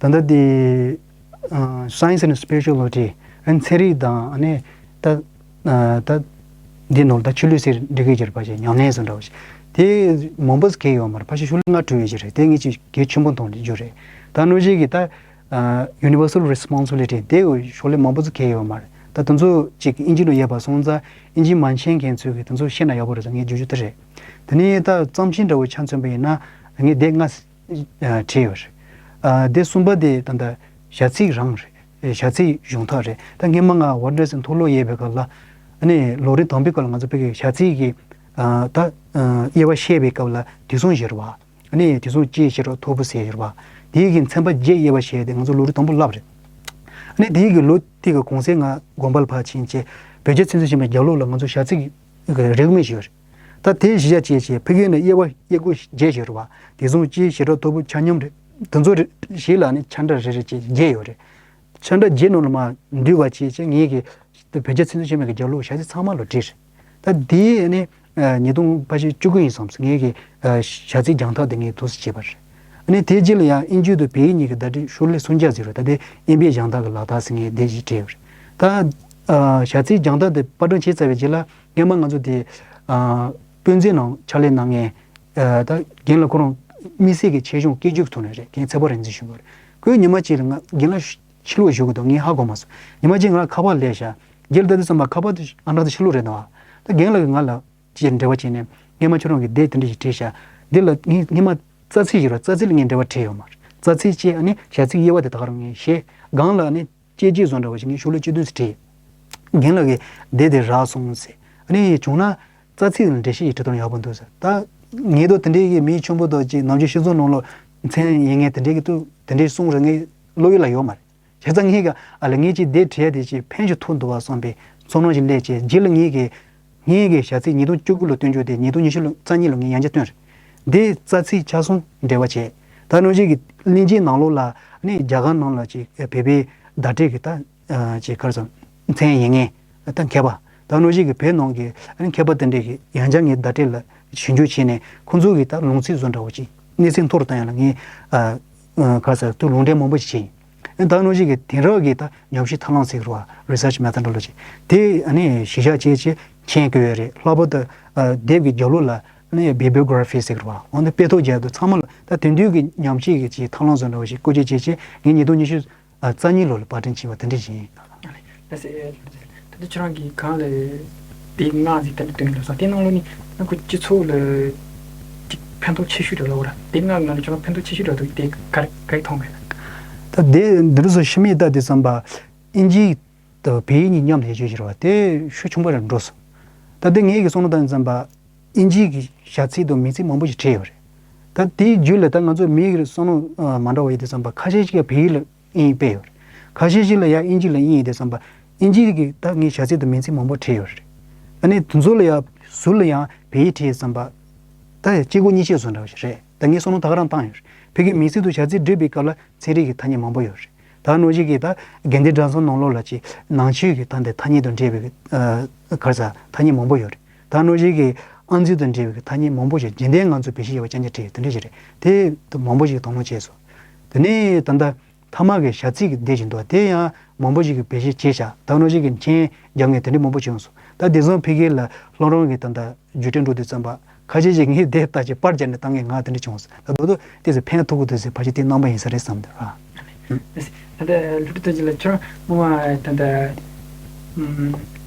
ད་ལྟ་དེ་Science and Spirituality ཨ་ནི་ཚན་རིག་དང་ཨ་ནི་ད་ད་འདི་ནང་ད་ཆོས་ལུགས་ཟེར་འགྲིག་གི་ཡོད་པ་ཞིག་ཉམས་ལེན་བཟོ་འདྲ་བ་ཞིག་དེ་མང་པོ་ཟིག་གས་ཡོད་མ་རེད། ཕལ་ཆེར་ཤོག་ལྷེ་ལྔ་དྲུག་ཡོད་ཀྱི་རེད། དེ་ངས་ཅིག་གལ་ཆེན་པོ་མཐོང་རྒྱུ་རེད། ད་ནོ་ཞིག་གི་ད་Universal Responsibility དེ་ཤོག་ལྷེ་མང་པོ་ཟིག་གས་ཡོད་མ་རེད། ད་དེ་ཚོ་ཅིག་ཨིན་ཇི་ལ་ཡོད་པ་སོང་ཙང་ཨིན་ཇི་མ་མཁྱེན་མཁན་ཚོས་གི་དེ་ཚོ་ཤེས་ན་ཡག་པོ་རེད་ཟེར་ངས་བརྗོད་རྒྱུ་དེ་རེད། དེ་ནས་ད་རྩོམ་ཆེན་འདྲ་བོ་ཆ་མཚོན་པ་ཡིན་ན་ངས་དེབ་ལྔ་བྲིས་ཡོད་རེད། དེ་གསུམ་པ་དེ་ད་ལྟ་བྱ་ཚིག་རང་རེད། བྱ་ཚིག་གཞུང་དག་རེད། ད་སྔས་མ་ང་ཝར་ཌི་པི་རེ་སི་མཐོ་སློབ་ཡོད་པའི་སྐབས་ལ་ཨ་ནི་ལོ་རིམ་དང་པོའི་སྐབས་ལ་ང་ཚོ་བོད་ཀྱི་བྱ་ཚིག་གི་ད་དབྱེ་བ་བཤད་པའི་སྐབས་ལ་དུས་གསུམ་བཞི་རེད་བ། ཨ་ནི་དུས་གསུམ་སྤྱིའི་བྱེ་བྲག་ཐོར་བུ་ཟེར་ཡོད་རེད་བ། དེའི་གི་ཚན་པ་བརྒྱད་དབྱེ་བ་བཤད་དེ་ང་ཚོ་ལོ་རིམ་དང་པོ་བསླབ་རེད། ཨ་ནི་དེའི་གི་ལོ་དེ་གི་གུང་སེང་ང་དགོན་པ་ལ་ཕར་ཕྱིན་བྱས་བོད་རྒྱལ་ཚེ་བཙོན་ཆེན་མོའི་རྒྱབ་ལོགས་ལ་ང་ཚོ་བྱ་ཚིག་གི་རེ་སྨོན་ཞུས་ཡོད་རེད། ད་དེ་གཞི་བཞག་བྱས་བྱས་ཕ་གི་ནས་དབྱེ་བ་དབྱེ་སྒོ་བརྒྱད་ཞིག་རེད་བ། དེ་གསུམ་སྤྱིའི་བྱེ་བྲག་ཐོར་བུ་ཆ་མཉམ་རེད། དེ་ཚོ་རེ་བཞི་ལ་ནི་ཆ་འདྲ་རེ་རེ་བྱས་བརྒྱད་ཡོད་རེད། ཆ་འདྲ་བརྒྱད་ནང་ལ་མ་འདུས་པ་བྱས་བྱས་ངེད་ཀྱི་བོད་རྒྱལ་ཚེ་བཙོན་ཆེན་མོའི་རྒྱབ་ལོགས་བྱ་ཚིག་ཚང་མ་ལ་བྲིས་རེད། ད་དེ་ནི་ཉིས་སྟོང་ཕལ་ཆེར་བཅུ་དགུ་ཡིན་བསམ་སོང་ངེད་ཀྱི་བྱ་ཚིག་རྒྱང་ཐག་དེ་ངས་ཐུགས་སུ་བྱས་པ་རེད། ཨ་ནི་དེ་རྗེས་ལ་ཡང་དབྱིན་ཇི་དང་བོད་ཡིག་གཉིས་ཀྱི་བརྡ་སྤྲོད་ཤོག་ལྷེ་སུམ་བརྒྱ་ཟེར་བ་ད་ལྟའི་དབྱིན་པའི་གཞན་དག་གི་ལག་རྟགས་ཟེར་ངས་དེ་ཞིག་བྲིས་ཡོད་རེད། ད་བྱ་ཚིག་རྒྱང་ཐག་དེ་པར་སྐྲུན་བྱས་ཚར་བའི་རྗེས་ལ་སྔས་མ་ང་ཚོ་དེ་དཔོན་རྩིས་ནང་ཕྱག་ལས་གནང་མཁན་ད་རྒན་ལགས་ཁོ་རང་དམིགས་བསལ་གྱི་ཆེད་སྦྱོང་སྐད་སྒྱུར་གྱི་ཐོག་ནས་རེད། རྒན་ཚེ་དཔོག་རིག་འཛིན་གཞུང་གི་རེད། ཁོས་ཉི་མ་གཅིག་ལ་ང་རྒན་ལགས་ཕྱི་ལོགས་བཞུགས་ཀྱི་འདུག་ངས་ཧ་གོ་མ་སོང་། ཉི་མ་གཅིག་ང་ཁ་པར་སླེབས་ཤག་རྗེས་ལ་ད་དུང་བསམ་པ་ཁ་པར་དེ་ཨ་འདྲ་དེ་ཕྱི་ལོགས་རེད་འདུག་ད་རྒན་ལགས་ཀྱིས་ང་ལ་ཅིག་འབྲེལ་བ་བྱས་ནས་སྔས་མ་ཁྱོད་རང་གིས་དེབ་དེ་འདྲ་ཞིག་བྲིས་ཤག་འདི་ལ་ངས་སྔས་མ་རྩ་ཚིག་ཞིག་རེད། རྩ་ཚིག་ལ་ངས་འབྲེལ་བ་བྱས་ཡོད་མ་རེད། རྩ་ཚིག་ཅེས་ཨ་ནི་བྱ་ཚིག་དབྱེ་བ་དེ་ད་ག་རང་ངས་ཤེས། སྒང་ལ་ཨ་ནི་དཔྱད་བརྗོད་བཟོ་འདྲ་བ་ཞིག་ངས་ཤོག་ལྷེ་བཅུ་བདུན་ཙམ་བྲིས། རྒན་ལགས་ཀྱིས་དེབ་དེ་རག་སོང་ཟེར། ཨ་ནི་བྱུང་ན་རྩ་ཚིག་ལ་འགྲེལ་བཤད་ཞིག་བྲིས་ཐུབ་ན་ཡག་པོ་འདུག་ཟེར། ད་ངས་ད་དེ་འདྲའི་གི་མི་ཆེན་པོ་དང་ཅིག་ནམ་རྒྱུན་སྤྱི་ཚོགས་ནང་ལ་མཚན་ཡིན་མཁན་དེ་འདྲའི་གི་ཏུ་དེ་འདྲའི་གསུང་རེ་ངའི་བློ་ཡུལ་ལ་ཡོད་མ་རེད། བྱས་ཙང་ངས་ཀྱི་ཨ་ལ་ངས་ཀྱི་དེབ་བྲིས་ཡ་དེ་ཅིག་ཕན་ཞིག་ཐོགས་འདུག་བ་བསམ་པའི་ཚོར་སྣང་ཞིག་སླེབས་བྱས་རྗེས་ལ་ངས་ཀྱི་ངས་ཀྱི་བྱ་ཚིག་ཉིས་སྟོང་བཅུ་དགུ་ལ་བཏོན་རྒྱུ་དེ་ཉིས་སྟོང་ཉི་ཤུ་ལ་རྩ་གཉིས་ལ་ངས་ཡང་བསྐྱར་བཏོན་རེད། འདི་རྩ་ཚིག་ཆ་གསུམ་འབྲེལ་བ་བྱས། ད་ནང་བཞིན་གྱི་གླིང་རྗེའི་ནང་ལོགས་ལ་ནི་རྒྱ་གར་ནང་ལ་ཅིག་བོད་པའི་བརྡ་སྤྲོད་ཀྱི་ད་ཅིག་ག་རེ་ཟེར་མཚན་ཡིན་མཁན་ད་མཁས་པ་ད་ནང་བཞིན་གྱི་བོད་ནང་གི་ཨ་ནི་མཁས་པ་དེ་འདྲས་ཀྱི་ཡང་བསྐྱར་ངས་བརྡ་སྤྲོད་ལ་ཞིབ་འཇུག་བྱས་ནས་ཁོང་ཚོ་གི་ད་ལུང་ཚིག་བཟོ་འདྲ་བོ་ཅིག་གནས་ཚད་མཐོ་རུ་བཏང་ཡ་ལ་ངས་ཨ་ཨ་ག་རེ་ཟེར་དུ་ལུང་འདྲེན་མང་པོ་ཞིག་བྱས་ཡིན། ཨ་ནི་ད་ནང་བཞིན་གྱི་དེང་རབས་ཀྱི་ད་ཉམས་ཞིབ་ཐབས་ལམ་ཟེར་གི་རེད་བ། Research Methodology དེ་ཨ་ནི་གཞི་བཞག་བྱས་བྱས་མཁྱེན་དགོས་ཡོད་རེད། ལྷག་པར་དུ་ཨ་དེབ་ཀྱི་རྒྱབ་ལོགས་ལ་ཨ་ནི་Bibliography ཟེར་གི་རེད་བ། འོ་ན་དཔེ་ཐོ་རྒྱག་དུས་ཚང་མ་ལ་ད་དེང་དུས་ཀྱི་ཉམས་ཞིབ་ཀྱི་ཅིག་ཐབས་ལམ་བཟོ་འདྲ་བོ་ཞིག་བཀོལ་སྤྱོད་བྱས་བྱས་ངས་ཉིས་སྟོང་ཉི་ཤུ་ཨ་རྩ་གཉིས་ལོ་ལ་པར་སྐྲུན་བྱས་པ་དེ་འདྲ་ཞིག་ཡིན། ལགས་སེ། ད་ལྟ་ཁྱེད་རང་གིས་གང་ལ་དེབ་ལྔ་ཟིག་དེ་འདྲ་བཏོན་ཡོད་ལབ་སོང་། དེ་ནང་ལོགས་ནས་ཁོ་སྤྱི་ཚོགས་ལ་ཅིག་ཕན་ཐོགས་ཆེ་ཤོས་རེད་ལབ་ར། དེབ་ལྔ་ནང་ལ་ཁྱེད་རང་ཕན་ཐོགས་ཆེ་ཤོས་རེད་འདུག་དེ་ག་རེ་ག་རེ་མཐོང་མེད་ན། ད་དེ་འདི་འདྲ་སོ་ཤི་མིས་ད་དེ་བསམ་པ་ཨིན་ཇི་དང་བོད་ཡིག་གཉིས་མཉམ་དུ་ཡོད་ཤོས་ཤིག་རེད་བ། དེ་ཤུགས་ཆུང་པོ་རེད་འགྲོ་སོང་། ད་དེ་ངེད་ཀྱི་བསམ་བློ་བཏང་ཙམ་པ་ཨིན་ཇི་གི་བྱ་ཚིག་དང་མིང་ཚིག་མང་པོ་ཞིག་བྲིས་ཡོད་རེད། ད་དེའི་རྒྱུད་ལ་ད་ང་ཚོ་མིའི་བསམ་བློ་མ་འདྲ་བ་ཡོད་དུས་ཙམ་པ་ཁ་ཤས་ཤིག་ལ་བོད་ཡིག་ལ་དབྱིན་ཡིག་དཔེ་ཡོད་རེད། ཁ་ཤས་ཤིག་ལ་ཡང་དབྱིན་ཇི་ལ་དབྱིན་ཡིག་དེ་བསམ་པ་དབྱིན་ཇི་གི་ད་ངས་བྱ་ཚིག་དང་མིང་ཚིག་མང་པོ་བྲིས་ཡོད་རེད། ཨ་ནི་དེ་ཚོ་ལ་ཡང་ཟུར་ལ་ཡང་བོད་ཡིག་བྲིས་བསམ་པ་ད་ཡང་གཅིག་པོ་གཉིས་ཆད་བཟོ་འདྲ་བ་ཞིག་རེད། ད་ངས་བསམ་བློ་ད་ག་རང་བཏང་ཡོད་རེད། བོད་ཀྱི་མིང་ཚིག་དང་བྱ་ཚིག་འབྲི་བའི་སྐབས་ལ་ཚན་རིག་གི་ཐ་སྙད་མང་པོ་ཡོད་རེད། ད་ནང་བཞིན་གྱི་ད་དགེ་ལྡན་གྲྭ་ཚང་ནང་ལོགས་ལ་ཅིག་ནང་ཆོས་ཀྱི་ད་འདི་ཐ་སྙད་དང་འབྲེལ་བའི་ཨ་ག་རེ་ཟ་ཐ་སྙད་མང་པོ་ཡོད་རེད། ད་ནང་བཞིན་གྱི་ཨང་རྩིས་དང་འབྲེལ་བའི་ཐ་སྙད་མང་པོ་ཞིག་རྗེས་ལྡན་ང་ཚོས་བེད་སྤྱོད་བྱས་པ་རྐྱང་རྐྱང་བྲིས་དེ་འདྲ་ཞིག་རེད། དེ་མང་པོ་ཞིག་དོ་སྣང་བྱས་སོང་། དེ་ནས་ད་ལྟ་ཐ་མ་གི་བྱ་ཚིག་གི་འདི་བཞིན་དུ་དེ་ཡང་མང་པོ་ཞིག་གིས་བེད་སྤྱོད་བྱས་བཞག་ད་ནང་བཞིན་གྱི་མཆན་རྒྱག་མཁན་དེ་འདྲ་མང་པོ་བྱུང་སོང་། ད་དེང་སང་ཕ་གི་ལ་སློབ་རིམ་གྱི་ད་ལྟ་བརྒྱུད་སྤྲོད་འགྲོ་དུས་ཙམ་པ་ཁ་ཤས་ཤིག་ངས་དེབ་ལྟ་ཅིག་པར་རྒྱབ་ནས་བཏང་ངས་ང་དེ་འདྲ་བྱུང་སོང་། ད་དོ་དོ་དེ་ཚོ་ཕན་ཐོགས་ཀྱི་འདུག་ཟེར་ཕལ་ཆེར་དེ་རྣམ་པ་ཡིན་ས་རེད་བསམ་འདུག་ར། ད་ལྟ་ལྷུ་ཏུ་ཏུ་ཅི་ལ་ཁྱོད་རང་མ་ད་ལྟ་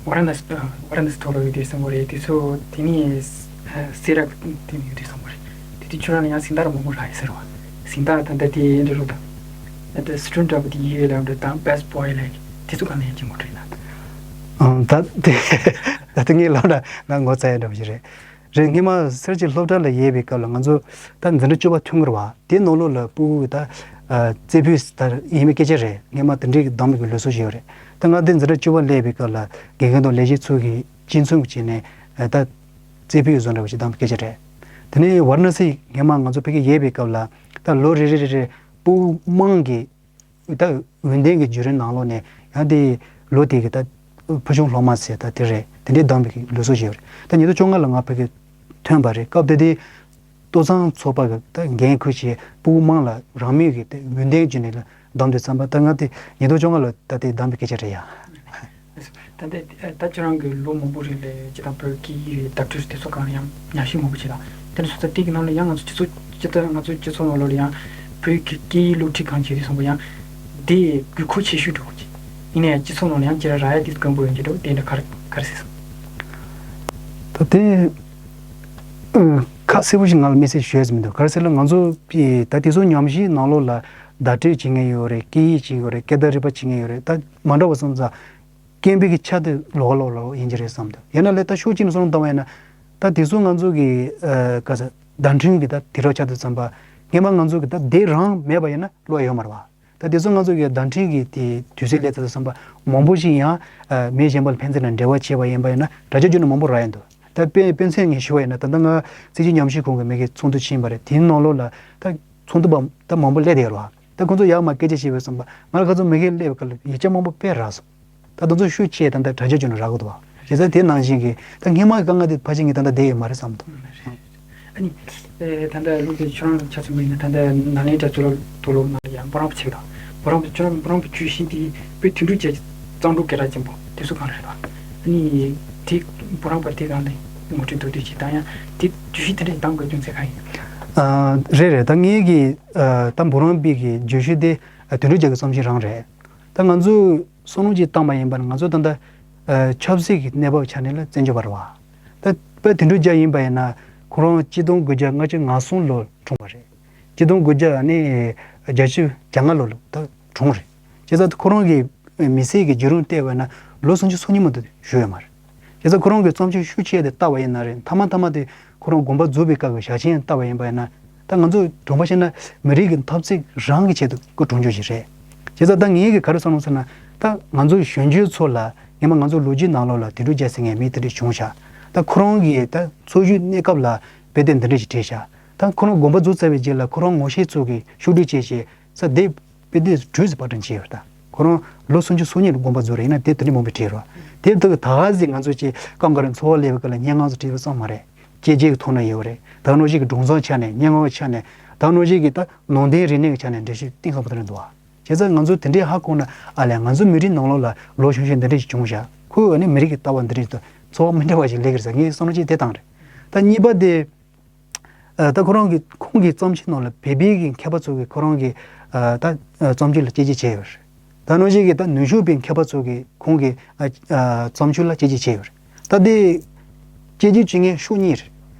ཝ་ར་ཎ་སི་ཝ་ར་ཎ་སི་མཐོ་སློབ་ཡོད་དུས་སོང་བ་རེད། དུས་ཚོད་དེ་ནས་སེ་ར་དེ་ནས་ཡོད་དུས་སོང་བ་རེད། དེ་དུས་ཁྱོད་རང་ལ་ཡང་གཟེངས་རྟགས་མང་པོ་རག་ཡོད་ཟེར་བ། གཟེངས་རྟགས་ད་ལྟ་དེ་འདྲ་རུ་དང་ད་ལྟ་Student of the Year ལབ་འདྲ་དང་Best Boy ལབ་དེ་ཚོ་ག་ནས་ཡིན་གྱི་མོ་འདྲ་ཡིན་ན། ཨང་ད་དེ་ད་དེ་ངའི་ལོ་ན་ང་ངོ་ཚ་ཡ་འདྲ་བ་ཞིག་རེད། རེད། སྔོན་མ་སེར་བྱེས་སློབ་གྲྭ་ལ་ཡོད་པའི་སྐབས་ལ་ང་ཚོ་ད་འཛིན་གྲྭ་བཅུ་པ་ཐོན་གི་རེད་བ། དེའི་ནང་ལོགས་ལ་ཕྲུ་གུ་ད་རྩེ་ཕུད་ད་ཡིན་པའི་སྐད་ཆ་རེད། སྔོན་མ་དེ་འདྲའི་གི་གདམ་གི་ལུགས་སྲོལ་ཞིག་ཡོད་རེད། ད་ང་དེ་འཛིན་གྲྭ་བཅུ་པ་སླེབས་པའི་སྐབས་ལ་དགེ་རྒན་དང་ལས་བྱེད་ཚོ་གིས་གཅིག་མཚུངས་བྱས་ནས་ད་རྩེ་ཕུད་བཟོ་འདྲ་བ་ཞིག་གདམ་གི་སྐད་ཆ་རེད། དེ་ནས་ཝཱ་ར་ཎ་སི་སྔོན་མ་ང་ཚོ་ཕ་གིར་ཡོད་པའི་སྐབས་ལ་ད་ལོ་རེ་རེ་རེ་རེ་སྤུ་གུ་དམངས་ཀྱི་ད་འོས་འདེམས་ཀྱི་བརྒྱུད་རིམ་ནང་ལོགས་ནས་ཡང་དེ་ལོ་དེ་གི་ད་ཕུལ་བྱུང་སློབ་མ་ཟེར་ད་དེ་རེད། དེ་འདྲའི་བདམས་པའི་ལུགས་སྲོལ་ཞིག་ཡོད་རེད། ད་ཉིས་སྟོང་བཅོ་ལྔ་ལ་ང་ཕ་གིར་ཐོན་པ་རེད། སྐབས་དེ་དུས་ལྟོ་ཚང་ཚོགས་པ་གི་ད་འགན་ཁུར་བྱས་སྤུ་གུ་དམངས་ལ་རང་མོས་ཀྱི་ད་འོས་འདེམས་བརྒྱུད་ནས་ལ་བདམས་དུས་ཙམ་པ་ད་ང་དེ་ཉིས་སྟོང་བཅོ་ལྔ་ལ་ད་དེ་བདམས་པའི་སྐད་ཆ་རེད་ཡ། ད་ལྟ་ད་ཁྱེད་རང་གི་ལོ་མང་པོ་རིང་ལ་སྤྱིར་བཏང་བོད་སྐད་ཡིག་རེད། བརྡ་སྤྲོད་དེ་ཚོ་གང་ཡང་ཉམས་ཞིབ་མང་པོ་བྱས་ལ། དེ་ནས་སོ་སོ་དེ་གི་ནང་ལ་ཡང་ང་ཚོ་སྤྱི་ཚོགས་སྤྱི་ལྟར་ང་ཚོ་སྤྱི་ཚོགས་ནང་ལོགས་ལ་ཡང་བོད་ཀྱི་སྐད་ཡིག་སློབ་ཁྲིད་གང་བྱེད་དུས་ཙམ་པ་ཡང་དེ་དགོས་མཁོ་ཆེ་ཤོས་འགྲོ་གི། ཡིན་ན་ཡང་སྤྱི་ཚོགས་ནང་ལ་ཡང་ཁྱེད་རང་རག་ཡ་དེ་དཀོན་པོ་ཡོང་གི་འདུག་དེ་འདྲ་ག་རེ་ག་རེ་ཟེར་སོང་། ད་དེ་ཨ་ཁ་གསལ་པོ་ཞིག་ང་ལ་དམིགས་བསལ་ཞུ་ཡ་ཟིན་མི་འདུག་ག་རེ་ཟེར་ན་ང་ཚོ་ད་དེ་ཚོ་ཉམས་ཞིབ་ནང་ལོགས་ལ་བརྡ་སྤྲོད་བྱེད་མཁན་ཡོད་རེད། སྐད་ཡིག་བྱེད་མཁན་ཡོད་རེད། སྐད་བརྡ་རིག་པ་བྱེད་མཁན་ཡོད་རེད། ད་མ་འདྲ་བ་སོང་ཙང་། སྐད་འབོད་ཀྱི་ཆ་དེ་ལོགས་ཀ་ལོགས་ཀ་ཡིན་གྱི་རེད་བསམ་འདུག་ཡིན་ན་ལས་ད་ཤུགས་ཅིག་ནས་བསམ་བློ་བཏང་བ་ཡིན་ན། ད་དེ་ཚོ་ང་ཚོ་གི་ཨ་ག་ས་བརྡ་འཕྲིན་གྱི་ད་དུས་རབས་ཆགས་དུས་ཙམ་པ་སྔོན་མ་ང་ཚོ་གི་ད་དེ་རང་མེད་པ་ཡིན་ན་བློ་ཡོད་མ་རེད་བ། ད་དེ་ཚོ་ང་ཚོ་གི་བརྡ་འཕྲིན་གྱི་དེ་དུས་ཚོད་སླེབས་ཚར་དུས་ཙམ་པ་མང་པོ་ཞིག་ཡང་ཨ་མི་གཞན་པ་ལ་ཕན་ཚུན་ལ་འབྲེལ་བ་བྱས་པ་ཡིན་པ་ཡིན་ན་དྲ་རྒྱ་བརྒྱུད་ནས་མང་པོ་རག་ཡོང་འདུག་ད་དཔེ་དཔེ་མཚོན་ངས་ཞུ་བ་ཡིན་ན་ད་ལྟ་ང་རྩིས་ཞིབ་ཉམས་ཞིབ་ཁང་གི་མི་གི་ཚོགས་འདུ་ཕྱིན་པ་རེད། དེའི་ནང་ལོགས་ལ་ད་ཚོགས་འདུ་པ་ད་མང་པོ་སླེབས་བསྡད་ཡོད་རེད་བ། ད་ཁོང་ཚོ་ཡར་མར་སྐད་ཆ་བཤད་པའི་བསམ་པ་ང་ལ་ཁ་ཚོ་མི་གི་སླེབས་སྐབས་ལ་ཡིག་ཆ་མང་པོ་དཔེ་རག་སོང་། ད་དེ་ཚོ་ཤུགས་ཆེ་ད་ལྟ་དྲ་རྒྱ་བརྒྱུད་ནས་རག་གི་འདུག་བ། བྱས་ཙང་དེ་ནང་བཞིན་གྱི་ད་སྔོན་མ་གི་དཀའ་ངལ་དེ་ཕལ་ཆེར་ངས་ད་ལྟ་བསྡད་ཡོད་མ་རེད་བསམ་འདུག་ཨ་ནི་ད་ལྟ་ལུགས་དེ་ཁྱོད་རང་ཆ་མཚོན་པ་ཡིན་ན་ད་ལྟ་ནཱ་ལེནྡྲ་གཙུག་ལག་མཐོ་སློབ་ནང་ལ་ཡང་འབུམ་རམས་པ་ཆགས་དང་འབུམ་རམས་པ་ཁྱོད་རང་འབུམ་རམས་པ་བཅུ་བཞི་དེ་བོད་དུད་འགྲོ་རྒྱལ་གྱི་གཙང་སྦྲ་སྐད་གྲགས་ཆེན་པོ་དེ་ཚོ་གང་རེད་དང་ཨ་ནི་དེ་འབུམ་རམས་པ་དེ་གང་ལ་ངོ་སྤྲོད་མདོར་བསྡུས་ཅིག་དང་ཡང་དེ་བརྗོད་གཞི་དེ་འདྲ་བདམས་དགོས་རྒྱུ་མཚན་གང་ཡིན། ཨ་རེད་རེད། ད་ངེད་ཀྱི་ཨ་ད་འབུམ་རམས་པའི་གི་བརྗོད་གཞི་དེ་ཨ་དུད་འགྲོ་རྒྱལ་གྱི་རྩོམ་གཞི་རང་རེད། ད་ང་ཚོས་བསམ་བློ་ཅིག་བཏང་པ་ཡིན་པ་ན་ང་ཚོ་ད་ལྟ་ཨ་ཆབ་སྲིད་ཀྱི་གནས་བབ་ཆ་ནས་ལ་བཙན་བྱོལ་བ་རེད་བ། ད་དཔེ་དུད་འགྲོ་རྒྱལ་ཡིན་པ་ཡིན་ན་ཁོ་རང་གཅིག་སྟོང་དགུ་བརྒྱ་ལྔ་བཅུ་ང་གསུམ་ལོར་འཁྲུངས་པ་རེད། གཅིག་སྟོང་དགུ་བརྒྱ་ནི་བརྒྱད་ཅུ་གྱ་ལྔ་ལོ་ལ་ད་གྲོངས་རེད། བྱས་ཙང་ཁོ་རང་གི་མི་ཚེ་གི་བརྒྱུད་རིམ་བལྟས་པ་ན་ལོ་སུམ་ཅུ་སོ་གཉིས་མ་གཏོགས་བཞུགས་ཡོད་མ་རེད། བྱས་ཙང་ཁོ་རང་གི་བརྩམས་ཆོས་ཤུགས་ཆེ་དེ་ལྟ་བ་ཡིན་ན་རེད། མཐའ་མ་མཐའ་མ་དེ་ཁོ་རང་དགོངས་པ་རྫོགས་པའི་སྐབས་ཀྱི་ཞལ་ཆེམས་ལྟ་བ་ཡིན་པ་ཡིན་ན་ད་ང་ཚོ་དྲང་པོ་བཤད་ན་མི་རིགས་ཀྱི་འཐབ་རྩོད་རང་གི་ཆེད་དུ་སྐུ་གྲོངས་རྒྱུ་ཞིག་རེད། བྱས་ཙང་ད་ངེད་ཀྱིས་ག་རེ་བསམ་བློ་ཟེར་ན་ད་ང་ཚོ་གཞོན་སྐྱེས་ཚོ་ལ་སྔོན་མ་ང་ཚོ་ལོ་རྒྱུས་ནང་ལོགས་ལ་དུད་འགྲོ་རྒྱལ་ཟེར་མཁན་མི་དེ་འདྲ་བྱུང་ཤག་ད་ཁོ་རང་གི་ད་འཚོ་བཞུགས་གནས་སྐབས་ལ་དཔེ་དེབ་འདི་འདྲ་ཞིག་བྲིས་ཤག་ད་ཁོ་རང་དགོངས་པ་རྫོགས་ཚར་བའི་རྗེས་ལ་ཁོ་རང་ངོ་ཤེས་ཚོ་གིས་ཕྱོགས་སྒྲིག་བྱས་བྱས་ས་དེབ་དཔེ་དེབ་དྲུག་ཙམ་པར་སྐྲུན་བྱས་ཡོད་རེད། ད་ཁོ་རང་ལོ་སུམ་ཅུ་སོ་གཉིས་ལ་དགོངས་པ་རྫོགས་རེད། ཡིན་ན་དེབ་དེ་འདྲ་མང་པོ་བྲིས་རེད་བ། དེབ་དེ་ག་ད་ག་ཟིག་ང་ཚོ་ཅིག་སྐབས་འགའ་རེ་འཚོ་བ་སླེབས་པའི་སྐབས་ལ་སྙན་ངག་ཙམ་བྲིས་པ་ཙམ་མ་རེད། སྐྱེས་རྗེས་ཀྱི་ཐོག་ནས་ཡོད་རེད། ད་ག་ནང་བཞིན་གྱི་སྒྲུང་རྩོམ་ཆ་ནས་སྙན་ངག་ཆ་ནས་ད་ག་ནང་བཞིན་གྱི་ད་ནང་བསྟན་རིག་གནས་ཀྱི་ཆ་ནས་འགྲེལ་བཤད་གཏིང་ཟབ་པོ་དེ་འདྲ་འདུག་བ། བྱས་ཙང་ང་ཚོ་དེ་འདྲའི་ཧ་གོ་ན་ཨ་ལས་ང་ཚོ་མི་རིགས་ནང་ལོགས་ལ་ལོ་གཞོན་གཞོན་འདི་འདྲ་ཞིག་བྱུང་ཤག་ཁོས་ཨ་ནི་མི་རིགས་ཀྱི་ལྟ་བ་འདི་འདྲ་ཞིག་དང་འཚོ་བ་མི་འདྲ་བ་ཞིག་སླེབས་ཀྱི་རེད་ཟེར་ངས་བསམ་བློ་ཅིག་དེ་བཏང་རེད། ད་གཉིས་པ་དེ། ཨ་ད་ཁོ་རང་གི་ཁོང་གི་བརྩམས་ཆོས་ནང་ལ་བོད་པའི་གི་མཁས་པ་ཚོ་གིས་ཁོ་རང་གི་ཨ་ད་ཨ་བརྩམས་ཆོས་ལ་དཔྱད་བརྗོད་བྱས་ཡོད་རེད། ད་ནང་བཞིན་གྱི་ད་ནུབ་ཕྱོགས་པའི་མཁས་པ་ཚོ་གིས་ཁོང་གི་ཨ་ཨ་བརྩམས་ཆོས་ལ་དཔྱད་བརྗོད་བྱས་ཡོད་རེད། ད་དེ་དཔྱད་བརྗོད་བྱེད་མཁན་ཕྱོགས་གཉིས་རེད།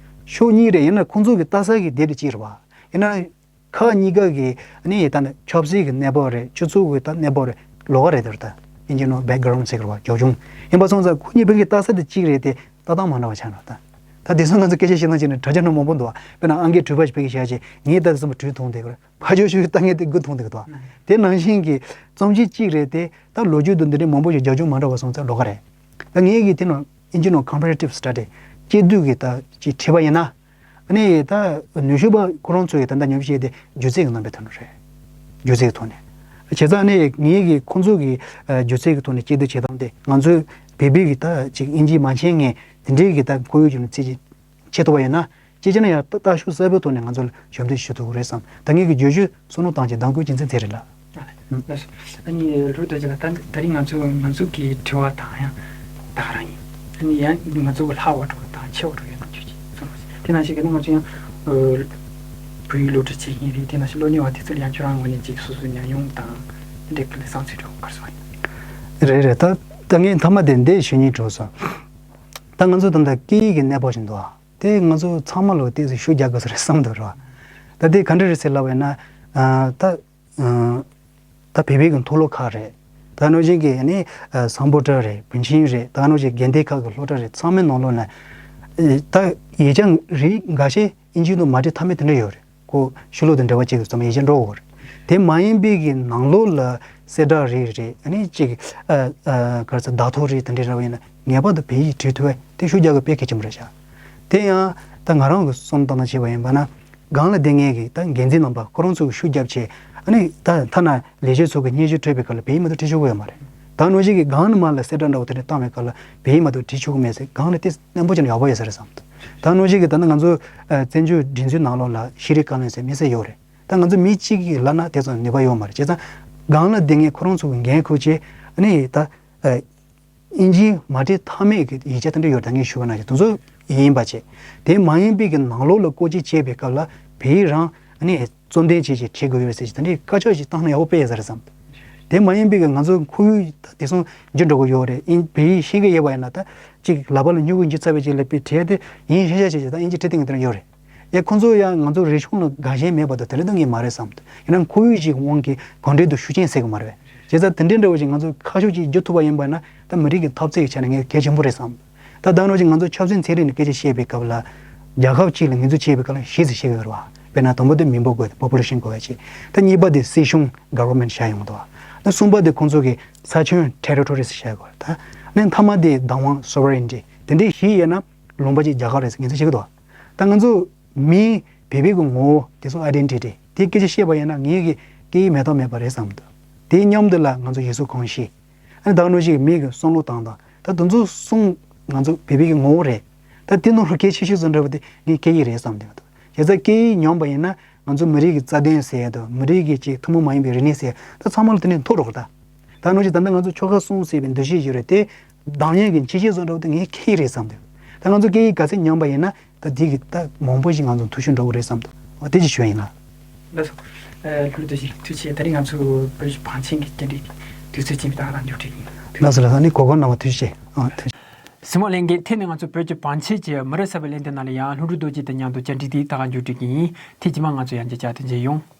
ཕྱོགས་གཉིས་རེད། ཡིན་ན་ཁོང་ཚོ་གི་ལྟ་ས་གི་དེབ་དེ་གཅིག་རེད་བ། ཡིན་ན། ཁག་གཉིས་ཀ་གི་ནི་ད་ནི་ཆབ་སྲིད་ཀྱི་གནས་བབ་རེད། སྤྱི་ཚོགས་ཀྱི་ད་གནས་བབ་རེད། ལོགས་ཀ་རེད་དེ་རེད། ད་ཨིན་ཇི་ནང་བེག་གྷ་རའུན་ཌ་ཟེར་གི་རེད་བ། རྒྱབ་ལྗོངས། ཡིན་པ་སོང་ཙང་ཁོ་གཉིས་བོད་ཀྱི་ལྟ་ས་དེ་གཅིག་རེད་དེ་ལྟ་སྟངས་མ་འདྲ་བ་ཆགས་ནས་ད། ད་དེང་སང་ང་ཚོ་སྐད་ཆ་བཤད་སྟངས་བྱས་ནས་དྲ་རྒྱ་ནང་མང་པོ་འདུག་བ། དཔེར་ན་ཨང་ཀི་དྲུག་པ་ཞིག་བོད་ཀྱི་བཤད་བྱས་ངས་ད་དེ་ཙམ་པ་དྲུག་མཐོང་བསྡད་ཀྱི་རེད། ཕར་ཕྱོགས་ཤོད་ལྟ་ངན་དེ་དགུ་མཐོང་བསྡད་ཀྱི་འདུག་བ། དེ་ནང་བཞིན་གྱི་བརྩམས་ཆོས་གཅིག་རེད་དེ་ད་ལོ་རྒྱུས་དང་འདི་འདྲའི་མང་པོ་ཞིག་རྒྱབ་ལྗོངས་མ་འདྲ་བ་སོང་ཙང་ལོགས་ཀ་རེད། ད་ངས་གི་དེ་ནང་ཨིན་ཇི་ནང་comparative study དཔྱད་བསྡུར་གྱི་ད་ཅིག་བྲིས་པ་ཡིན་ན། ཨ་ནི་ད་ནུབ་ཕྱོགས་པ་ཁོ་རང་ཚོ་ཡི་ད་ལྟ་ཉམས་ཞིབ་དེ་སྒྱུ་རྩལ་གྱི་རྣམ་པའི་ཐོག་ནས་རེད། སྒྱུ་རྩལ་གྱི་ཐོག་ནས། བྱས་ཙང་ཨ་ནི་ངེད་ཀྱིས་ཁོང་ཚོ་གི་ཨ་སྒྱུ་རྩལ་གྱི་ཐོག་ནས་དཔྱད་བསྡུར་བྱེད་སྟངས་དེ་ང་ཚོའི་བོད་པའི་གི་ད་ཅིག་ཨིན་ཇི་མ་མཁྱེན་མཁན་དེ་འདྲའི་གི་ད་ཁོར་ཡུག་ཅིག་ནས་ཚིག་ཅིག་བྱེད་ཐུབ་པ་ཡིན་ན་ཅིག་བྱས་ན་ཡང་ད་ལྟ་ཤུགས་གསར་པའི་ཐོག་ནས་ང་ཚོ་ལ་ཞབས་འདེགས་ཞུ་ཐུབ་ཀྱི་རེད་བསམ། ད་ངེད་ཀྱི་བརྗོད་གཞི་བསམ་བློ་བཏང་ཅིག་གདམ་དགོས་རྒྱུ་མཚན་དེ་རེད་ལ། ལགས་སོ། ཨ་ནི་ལྷོ་རྡོ་རྗེ་ལགས་ད་ད་རིང་ང་ཚོ་ང་ཚོ་གི་དྲི་བ་དང་ཡང་ད་ག་རང་ཡིན། ཨ་ནི་ཡང་ང་ཚོ་གི་ལྷག་པ་འགྲོ་དང་ཆེ་བ་འགྲོ་ཡོད་ན་ཁྱོད་ཀྱིས་གསུངས་རོགས་ཞེས། དེ་ནང་བཞིན་གྱི་ང་ཚོ་ཡང་བོད་ཡིག་སློབ་ཁྲིད་བྱེད་ཀྱི་ཡིན་རེད། དེ་ནང་བཞིན་སློབ་གཉེར་བ་དེ་ཚོ་ལ་ཡང་ཁྱོད་རང་ངོས་ནས་ཅིག་སོ་སོའི་ཉམས་མྱོང་དང་དེ་འདྲའི་ལས་བསམ་ཚུལ་འགྲོ་ག་རེ་གསུངས་ཡིན། རེད་རེད། ད་ད་ངས་མཐའ་མ་དེ་འདི་ཞུ་སྙིང་བྲོ་སོང་། ད་ང་ཚོ་ད་ལྟ་སྐད་ཡིག་གི་གནས་བབ་ཞིག་འདུག་ཨ། དེ་ང་ཚོ་ཚང་མ་ལོ་ཏོག་ཙམ་ཤུགས་རྒྱག་དགོས་ས་རེད་བསམ་འདུག་རོ། ད་དེ་ག་འདྲ་རེད་ཟེར་ལབ་པ་ཡིན་ན། ད་ད་བོད་པའི་གི་མཐོ་སློབ་ཁག་རེད། ད་ནང་བཞིན་གྱི་ནི་སམ་བྷོ་ཊ་རེད། བུན་ཆིང་རེད། ད་ནང་བཞིན་དགོན་སྡེ་ཁག་གི་སློབ་གྲྭ་རེད། ཚང་མའི་ནང་ལོགས་ན་ད་ཡིག་ཆ་རིགས་འགའ་ཤས་ཨིན་ཇི་དུ་མ་བྲིས་ཐབས་མེད་དེ་འདྲ་ཡོད་རེད། ཁོ་ཤོ་ལོ་དང་འབྲེལ་བ་བྱེད་དུས་ཙམ་ཡིག་ཆ་འགྲོ་དགོས་རེད། དེ་མ་ཡིན་པའི་གི་ནང་ལོགས་ལ་གསལ་བསྒྲགས་རེད་རེད། ཨ་ནི་གཅིག་ཨ་ཨ་ག་རེ་ཟེར་བརྡ་ཐོ་རེད། དེ་འདྲ་ར་བ་ཡིན་ན་ངེས་པར་དུ་བོད་ཡིག་བྲིས་ཐུབ་པས་དེ་ཤུགས་རྒྱག་དགོས་དཔེ་གལ་ཆེན་པོ་རེད་ཤག་དེ་ཡང་ ད་ང་རང་གི་བསམ་བློ་བཏང་ན་བྱས་པ་ཡིན་པ་ན། སྒང་ལ་བསྡད་མཁན་གྱི་ད་འགན་འཛིན་རྣམ་པ་ཁོ་རང་ཚོ་གི་ཤུགས་རྒྱབ་བྱས། ཨ་ནི་ད་ཐ་ན་ལས་བྱེད་ཚོ་གི་སྙན་ཞུ་འཕྲོད་པའི་སྐབས་ལ་བོད་ཡིག་མ་གཏོགས་བྲིས་ཆོག་གི་ཡོད་མ་རེད། ད་ནང་བཞིན་གྱི་སྒང་ནས་མར་ལ་གསལ་བསྒྲགས་འདྲ་བོ་དེ་འདྲ་བཏང་བའི་སྐབས་ལ་བོད་ཡིག་མ་གཏོགས་བྲིས་ཆོག་གི་མེད་ཟེར། སྒང་ལ་དེ་རྣོན་པོ་བྱས་ན་ཡག་པོ་ཡོད་ས་རེད་བསམ་འདུག་ད་ནང་བཞིན་གྱི་ད་ནི་ང་ཚོ་ཨ་བཙན་བྱོལ་སྒྲིག་འཛུགས་ནང་ལོགས་ལ་ཤེས་རིག་བཀའ་བློན་ཟེར་མི་སེར་ཡོད་རེད། ད་ང་ཚོ་མི་གཅིག་གིས་ལབ་ན་དེ་ཚོ་ནུས་པ་ཡོད་མ་རེད། བྱས་ཙང་སྒང་ལ་བསྡད་མཁན་ཁོ་རང་ཚོ་གི་འགན་འཁུར་བྱས། ཨ་ནི་ད་ཨ་དབྱིན་ཇིའི་མ་བྲིས་ཐབས་མེད་ཀྱི་ཡིག་ཆ་དེ་འདྲ་ཡོད་རེད། ད་ངས་ཞུ་བ་ནང་བཞིན་དེ་ཚོ་ཡིན་པ་བྱས། དེ་མ་ཡིན་པའི་གི་ནང་ལོགས་ལ་བཀོལ་སྤྱོད་བྱེད་པའི་སྐབས་ལ་བོད་ཡིག་རང་ཨ་ནི་གཙོ་འདོན་བྱེད་ཅིག་བྱེད་དགོས་ཡོད་ཟེར་ཅིག་དེ་འདྲའི་བཀའ་ཤོག་ཅིག་བཏང་ན་ཡག་པོ་དཔེ་ཡག་ས་རེད་བསམ། དེ་མ་ཡིན་པའི་གི་ང་ཚོ་ཁོར་ཡུག་ད་དེང་སང་འགྱུར་འགྲོ་གི་ཡོད་རེད། ཨིན་བོད་ཡིག་ཤེས་ཀྱི་ཡོད་པ་ཡིན་ན་ད་ཅིག་ལག་པ་ལ་སྨྱུ་གུ་འཇུ་ཚར་བའི་རྗེས་ལ་དཔེ་བྲིས་ཏེ་ཡིན་ཤེས་ཤེས་བྱས་བྱས་ད་ཨིན་ཇི་བྲིས་སྟངས་དེ་འདྲ་ཡོད་རེད། ཡ་ཁོང་ཚོ་ཡང་ང་ཚོ་རིག་གཞུང་ལ་དགའ་ཞེན་མེད་པ་དང་དེ་འདྲ་ད་ངས་མ་རེད་བསམ། ཡིན་ནའང་ཁོར་ཡུག་ཅིག་དབང་གིས་གང་འདྲ་འདུག་ཤུགས་རྐྱེན་སྲིད་ཀྱི་མ་རེད། བྱས་ཙང་དེ་འདྲའི་འདྲ་བོ་ཞིག་ང་ཚོ་ཁ་ཕྱོགས་ཅིག་བསྒྱུར་ཐུབ་པ་ཡིན་པ་ན་ད་མི་རིགས་ཀྱི་འཐབ་རྩོད་ཀྱི་ཆ་ནས་ངས་གལ་ཆེན་པོ་རེད་བསམ། ད་ད་ནང་བཞིན་ང་ཚོ་ཆབ་སྲིད་ཚན་རིག་ནས་སྐད་ཆ་བཤད་པའི་སྐབས་ལ། རྒྱལ་ཁབ་གཅིག་ལ་ངོས་འཛིན་བྱེད་པའི་སྐབས་ལ་བཞི་ཙམ་བཤད་ཀྱི་ཡོད་རེད་བ། དཔེར་ན་དང་པོ་དེ་མི་འབོར་དགོས། པོ་པུ་ལེ་ཤན་དགོས་པ་བྱས། ད་གཉིས་པ་དེ་སྲིད་གཞུང་གྷ་ཝར་མེན་ཊི་བཞག་ཡོང་གི་འདུག་ད་གསུམ་པ་དེ་ཁོང་ཚོ་གི་ས་ཁྱོན་ཊེ་རི་ཊོ་རི་ཟེར་བཤད་དགོས་རེད། ད་ནས་མཐའ་མ་དེ་བདག་དབང་སོ་ཝེ་རེན་ཊི་དེ་འདྲའི་བཞི་ཡོད་ན་ལུང་པ་གཅིག་རྒྱ་གར་རེད་ཟེར་ངོས་འཛིན་བྱེད་ཀྱི་འདུག་ད་ང་ཚོ་མིའི་བོད་པའི་གི་ངོ་བོ་དེ་ཚོ་ཨའི་ཌེན་ཊི་ཊི་དེ་སྐད་ཆ་བཤད་པ་ཡིན་ན་ངེད་ཀྱི་སྐད་ཡིག་མེད་ཐབས་མེད་པ་རེད་བསམ་འདུག་དེའི་མཉམ་དུ་ལ་ང་ཚོ་ཡུལ་སྲོལ་གོམས་གཤིས། ཨ་ནི་ད་ག་ནང་བཞིན་མི་གི་བསམ་བློ་བཏང་སྟངས། ད་དེ་ཚོ་གསུམ་ང་ཚོ་བོད་པའི་གི་ངོ་བོ་རེད། ད་དེ་ནང་ལ་གལ་ཆེ་ཤོས་ཚོ་འདྲ་བོ་དེ་ངས་སྐད་ཡིག་རེད་བསམ་བསྡད་ཀྱི་འདུག་བྱས་ཙང་སྐད་ཡིག་ཉམས་པ་ཡིན་ན་ང་ཚོ་མི་རིགས་ཀྱི་རྩ་དོན་ཟེར་ཡ་དང་མི་རིགས་ཀྱི་ཅིག་ཐུན་མོང་མ་ཡིན་པའི་རིག་གནས་ཟེར་ཡ་ད་ཚང་མ་ལ་དེ་ནས་མཐོ་རུ་ད། ད་ག་ནང་བཞིན་ད་ལྟ་ང་ཚོ་ཆོལ་ཁ་གསུམ་ཟེར་བའི་འདུ་ཤེས་ཤིག་རེད་དེ། གདམ་ཡས་ཀྱི་འཆར་གཞི་བཟོ་འདྲ་བོ་དེ་ངས་སྐད་ཡིག་རེད་བསམ་འདུག་ད་ང་ཚོ་སྐད་ཡིག་ག་ཚད་ཉམས་པ་ཡིན་ན་ད་དེ་གི་ད་མང་པོ་ཞིག་ང་ཚོ་འཐུས་ཤོར་འགྲོ་གི་རེད་བསམ་འདུག་འོ་དེ་ཅིག་ཞུ་ཡ་ཡིན་ལགས། ལགས་སོ། ཨ་ལྷུན་གྲུབ་རྡོ་རྗེ་ཐུགས་རྗེ་ཆེ། ད་རིང་ང་ཚོ་བོད་ཀྱི་བང་ཆེན་གྱི་བཅར་འདྲི་དུས་ཚོད་ཅིག་ད་ག་རང་མཇུག་སྒྲིལ་གྱི་ཡིན། ཐུགས་ལགས་སོ་ལགས་སོ། ཨ་ནི་གོ་སྐབས་གནང་བ་ཐུགས་རྗེ་ཆེ། ཨ་ཐུགས་རྗེ་ཆེ། གཟིགས་མོ་ལྷན་རྒྱས། དེ་ནི་ང་ཚོ་བོད་ཀྱི་བང་ཆེན་གྱི་མི་རབས་གསར་པའི་ལེ་ཚན་ནང་ལ་ཡང་ལྷུན་གྲུབ་རྡོ་རྗེ་དང་མཉམ་དུ་བཅར་འདྲི་དེ་ད་ག་མཇུག་སྒྲིལ་གྱི་ཡིན། དེ་རྗེས་མ་ང་ཚོ་ཡང་བསྐྱར་བཅར་དུ་མཇལ་ཡོང་།